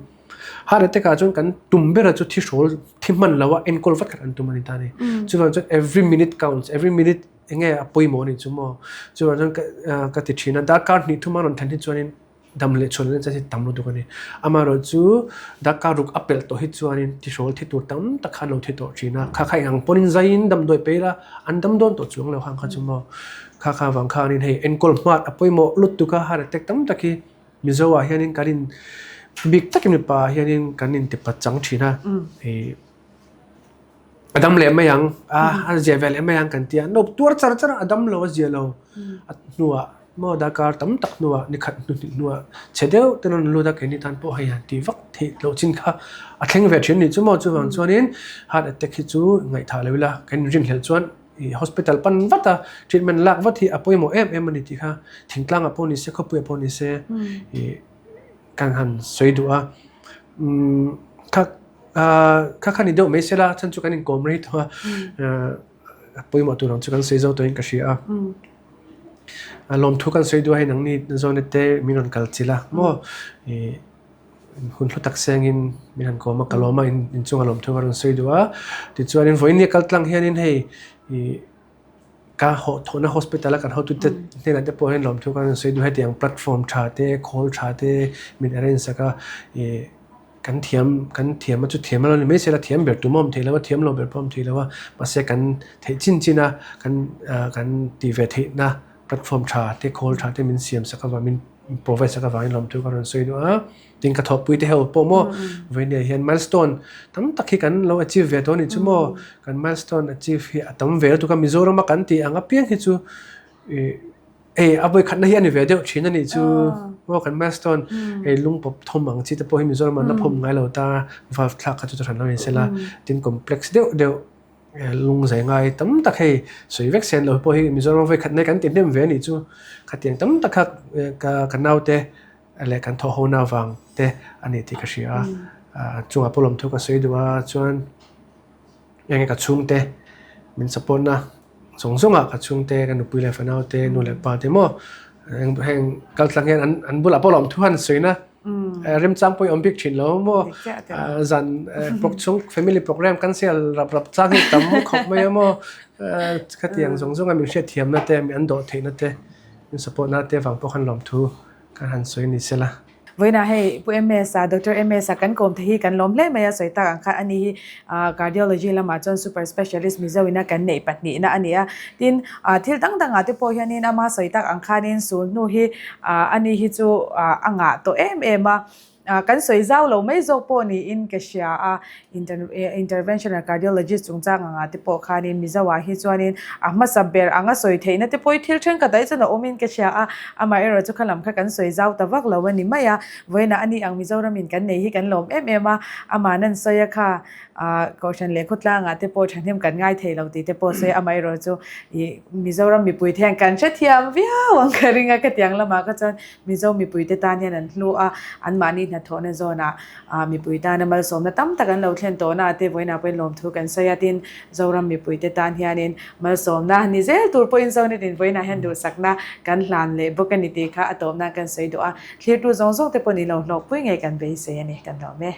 Heart attack ah chuan kan tum bera chu thihrawl thi hman lo a enkawl vat khat an tum a ni ta a ni. Chuvang chuan every minute counts, every minute eng nge a pawimawh a ni chu maw. Chuvang chuan ka ti thin a, darkar hnih thuma rawn thlen hi chuanin Dam leh chhuan leh hi tam lutuk a ni. Amaherawh chu darkar ruk a pelh tawh hi chuanin tihrawl thi tur tam tak khan lo thi tawh thin a. Kha kha eng ang pawnin zaiin damdawi pe ila an dam dawn tawh chuang lo khang kha chu maw. Kha kha vang khanin hei enkawl hmat a pawimawh lutuk a heart attack tam tak hi Mizo ah hianin kan in bik takin mipa ah hianin kan intipat chang thin a. Hei a dam leh mai ang a a zia ve leh mai ang kan ti a. No tuar char char a a dam lo a zia lo a hnuah Maw darkar tam tak hnuah ni khat hnu hnih hnuah chhe deuh ten a rawn lut a keini tan pawh hei han ti vak theih loh chin kha a thleng ve thin a nih chu maw chuvang chuanin heart attack hi chu ngaihthah lo ila kan inrinhlelh chuan ih hospital pan vat a treatment lak vat hi a pawimawh em em a ni tih kha thingtlangah pawh ni se khawpuiah pawh ni se ih kan han sawi duh a umm kha ah kha kha ni deuh mai se la chhan chu kan inkawm rei tawh a ah a pawimawh tur ang chu kan sawi zo tawhin ka hria a. A lawmthu kan sawi duh a hei nangni zawna te min rawn kal chilh a maw ih hun hlu tak sengin min han kawm a ka lawm a inchunga lawmthu ka rawn sawi duh a tichuanin vawiin kal tlang hianin hei ih ka haw thawhna hospital a kan hotute hnenah te pawh hian lawmthu ka rawn sawi duh a hetiang platform tha te khawl tha te min arrange sak a ih. Kan thiam, kan thiam a chu thiam a lo ni mai se la thiam ber tum a awm thei lo a, thiam lo ber pawh a awm thei lo a, mahse kan theih chin chin a, kan kan tih ve theihna platform tha te, khawl tha te min siam sak avang, min provide sak avangin lawmthu ka rawn sawi duh a. Tin ka thawhpui te ho pawh maw, vawiin hian milestone tam tak hi kan lo achieve ve tawh a nih chu maw, kan milestone achieve hi a tam ve lutuk a, Mizoram a kan tih ang apiang hi chu ih Hei a vawikhatna hi a ni ve deuh thin a nih chu maw kan milestone hei lungpawp thawm ang chi te pawh hi Mizoram ah na phawm ngai lo ta valve thlak kha chu chu hran lo in sela tin complex deuh deuh lung zai ngai tam tak hei sawi vek sen lo pawh hi Mizoram vawikhatna hi kan ti hnem ve a nih chu khatiang tam tak kha ka ka naute leh kan thawh hona avang te a ni tih ka hria a chungah pawh lawmthu ka sawi duh a chuan. Enge ka chhungte min support na zawng zawng ah ka chhungte ka nupui leh fanau te nu leh pa te maw heng kal tlang hian an an bulah pawh lawmthu han sawi na remchang pawh i awm bik thin lo maw zan chhung family program cancel rap rap chang hi tam khawp mai a maw khatiang zawng zawng a min hriatthiam na te an dawh theih na te min support na te vang pawh khan lawmthu kan han sawi ni sela. Vawiinah hei Pu MS-a, Doctor MS-a kan kawm te hi kan lawm hle mai a, sawi tak ang khan ani hi Cardiology lamah chuan Super Specialist Mizo ina kan neih pahnihna a ni a. Tin, thil dang dangah te pawh hianin ama sawi tak ang khanin sul hnu hi ani hi chu a ngah tawh em em a. Kan sawi zau lo mai zawk pawh niin ka hria a, interventional cardiologist chungchang angah te pawh khanin Mizo ah hi chuanin a hmasa ber anga sawi theihna te pawh hi thil thenkhat ah hi chuan a awmin ka hria a, amaherawh chu kha lam kha kan sawi zau ta vak lo a ni mai a, vawiinah ani ang Mizoramin kan nei hi kan lawm em em a, amah nan sawi a kha Kohhran leh khawtlangah te pawh thahnem kan ngai thei lo tih te pawh sawi a, amaherawh chu ih Mizoram mipui te hian kan hrethiam viau ang ka ring a, khatiang lamah kha chuan Mizo mipuite tan hian an hlu a, anmahni hnathawhna zawnah mipui tana malsawmna tam tak an lo thlen tawhna a te vawiinah pawhin lawmthu kan sawi a, tin Zoram mipuite tan hianin malsawmna ni zel tur pawhin Zonetin vawiinah hian duhsakna kan hlan leh bawk a ni tih kha a tawpna kan sawi duh a, thlirtu zawng zawng te pawh ni lo hlawkpui ngei kan beisei a ni, kan lawm e.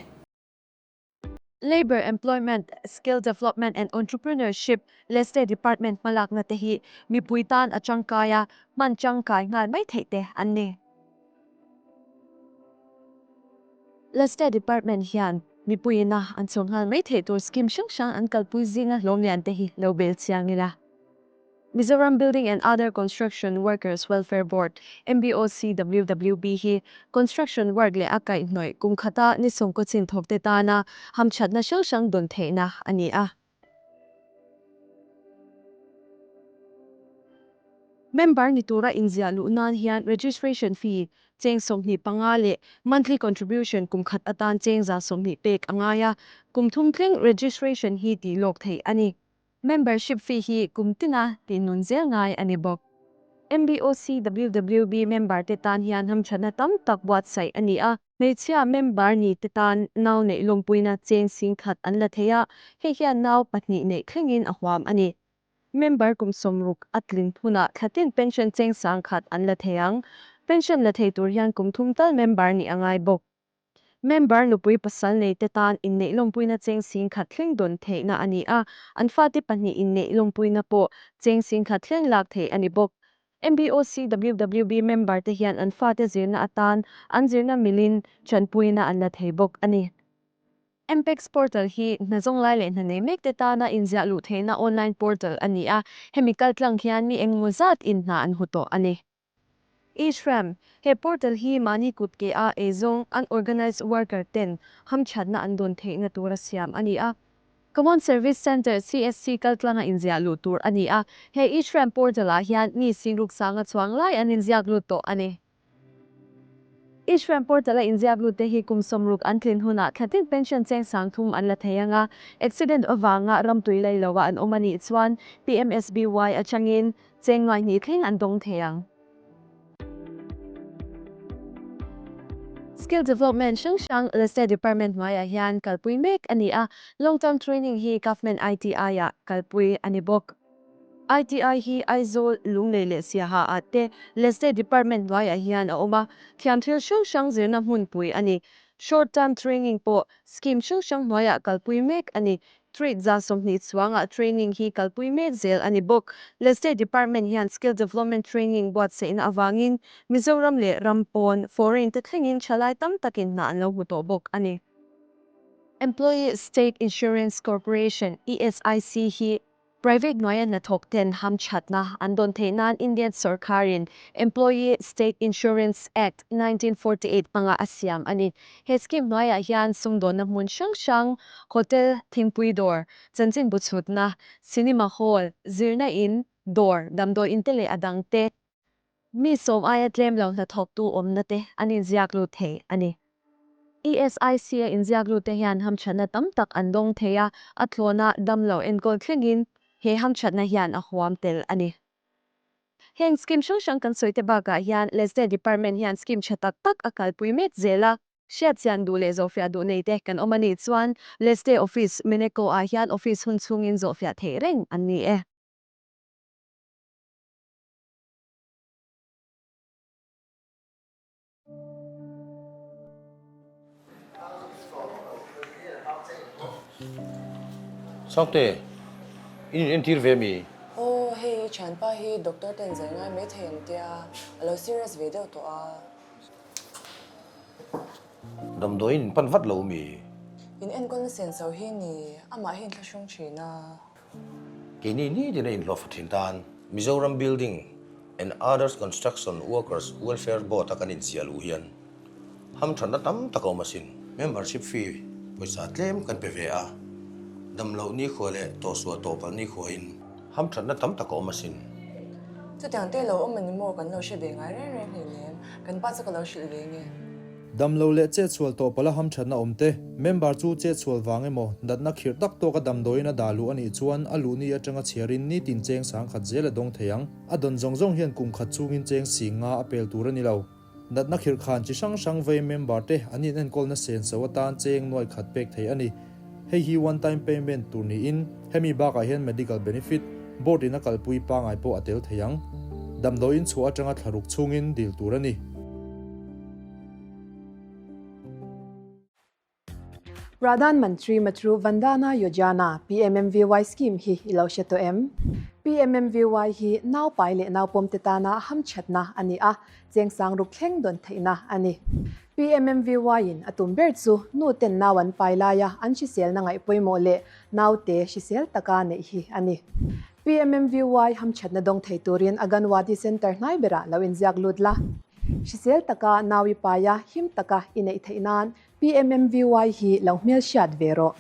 Labour, Employment, Skill Development and Entrepreneurship leh State Department hmalakna te hi mipui tan a tangkai a, hman tangkai nghal mai theih te an ni. Leh State Department hian mipuiina an chhawr nghal mai theih tur scheme hrang hrang an kalpui zinga hlawm lian te hi lo bel chiang ila. Mizoram Building and Other Construction Workers Welfare Board, MBOCWWB, hi construction work leh a kaihhnawih kum khata ni sawmkaw chin thawkte tana hamthatna hrang hrang dawn theihna a ni a. Member ni tura inziah luh nan hian registration fee cheng 25 leh monthly contribution kum khat atan cheng 120 pek a ngai a, kum thum thleng registration hi tih lawk theih a ni. Membership fee hi kum tina tih nun zel ngai a ni bawk. MBOCWWB member te tan hian hamthatna tam tak buatsaih a ni a. Hmeichhia member ni te tan nau neih lawmpuina cheng 10,000 an la thei a, hei hian nau pahnih neih thlengin a huam a ni. Member kum 60 a tlin hunah thlatin pension cheng 1,000 an la thei ang. Pension la thei tur hian kum thum tal member nih a ngai bawk. Member nupui pasal nei te tan inneih lawmpuina cheng 10,000 thleng dawn theihna a ni a, an fate pahnih inneih lawmpuina pawh cheng 10,000 thleng lak theih a ni bawk. MBOCWWB member te hian an fate zirna atan an zirna milin tanpuina an la thei bawk a ni. MPEX portal hi hna zawng lai leh hna nei mek te tana inziah luh theihna online portal a ni a, hemi kaltlang hian mi engemaw zat in hna an hmu tawh a ni. Ishram, He portal hi mahni kut ke a eizawng unorganized worker ten hamthatna an dawn theihna tura siam a ni a. Common Service Centre, CSC, kaltlanga inziah luh tur a ni a. He Ishram portal ah hian mi singruk sanga chuang lai an inziak lut tawh a ni. Ishram portal a inziak lut te hi kum 60 an tlin hunah thlatin pension cheng 3000 an la thei ang a. Accident avanga ramtui lei loa an awm a nih chuan PMSBY atangin Cheng 200 thleng an dawng thei ang. Skill Development hrang hrang leh State Department hnuaiah hian kalpui mek a ni a, Long Term Training hi Government ITI ah kalpui a ni bawk. ITI hi Aizawl, Lunglei leh Siaha ah te leh State Department hnuaiah hian a awm a, thiamthil hrang hrang zirna hmunpui a ni. Short Term Training pawh scheme hrang hrang hnuaiah kalpui mek a ni. Trade 120 chuangah training hi kalpui mek zel a ni bawk. Le State Department hian Skill Development Training buatsaihna avangin Mizoram leh ram pawn, foreign, te thlengin thalai tam takin hna an lo hmu tawh bawk a ni. Employee State Insurance Corporation, ESIC, hi Private hnuaia hnathawk ten hamthatna an dawn theih nan Indian sorkarin Employee State Insurance Act, 1948 hmanga a siam a ni. He scheme hnuaiah hian sumdawnna hmun hrang hrang, hotel, thingpui dawr, chanchinbu chhutna, cinema hall, zirna in, dawr, damdawi in te leh a dang te, Mi sawm aia tlem lo hnathawktu awmna te an inziak lut thei a ni. ESIC a inziak lut te hian hamthatna tam tak an dawng thei a, a thlawna damlo enkawl thlengin he hamthatna hian a huam tel a ni. Heng scheme hrang hrang kan sawi te bakah hian LESDE Department hian scheme tha tak tak a kalpui mek zel a, hriatchian duh leh zawhfiah duh nei te kan awm a nih chuan LESDE Office, Meneco ah hian office hun chhungin zawhfiah theih reng an ni e. Sangte, in in entir ve mi? Aw, hei i thianpa hi doctor ten zai ngai mai thei an tia, a lo serious ve deuh tawh a. Damdawiin in pan vat lo mi? In enkawlna senso hi ni, amah hi inthlahrung thin a. Keini nitin a inhlawhfa thin tan Mizoram Building and Others Construction Workers Welfare Board a kan inziah luh hian. Hamthatna tam tak a awm asin. Membership fee pawisa tlem kan pe ve a, damloh nikhua leh tawhsual tawhpalh nikhuain hamthatna tam tak a awm asin. Chutiang te lo awm ani maw kan lo hre ve ngai reng reng hleinem, kan pa chu ka lo hrilh ve nge. Damlo leh chetsual tawhpalh a hamthatna awm te, member chu chetsual vang emaw, natna khirh tak tawka damdawiin a dah luh anih chuan a luhni atanga chhiarin nitin cheng sangkhat zel a dawng thei ang. A dawn zawng zawng hian kum khat chungin cheng sing nga a pel tur a ni lo. Natna khirh khan chi hrang hrang vei member te an inenkawlna senso atan cheng nuai khat pek thei a ni. Hei hi one time payment tur niin hemi bakah hian medical benefit, board in a kalpui pangai pawh a tel thei ang. Damdawiin chhuah atanga thlaruk chhungin dil tur a ni. Pradhan Mantri Matru Vandana Yojana, PMMVY, scheme hi i lo hre tawh em? PMMVY hi naupai leh naupawmte tana hamthatna a ni a, cheng sang ruk thleng dawn theihna a ni. PMMVY in a tum ber chu nu ten nau an pai laia an hriselna ngaih pawimawh leh naute hrisel taka neih hi a ni. PMMVY hamthatna dawng thei turin Aganwadi Centre hnai berah lo inziak lut la. Hrisel taka nau i paia him taka i neih theih nan PMMVY hi lo hmelhriat ve rawh.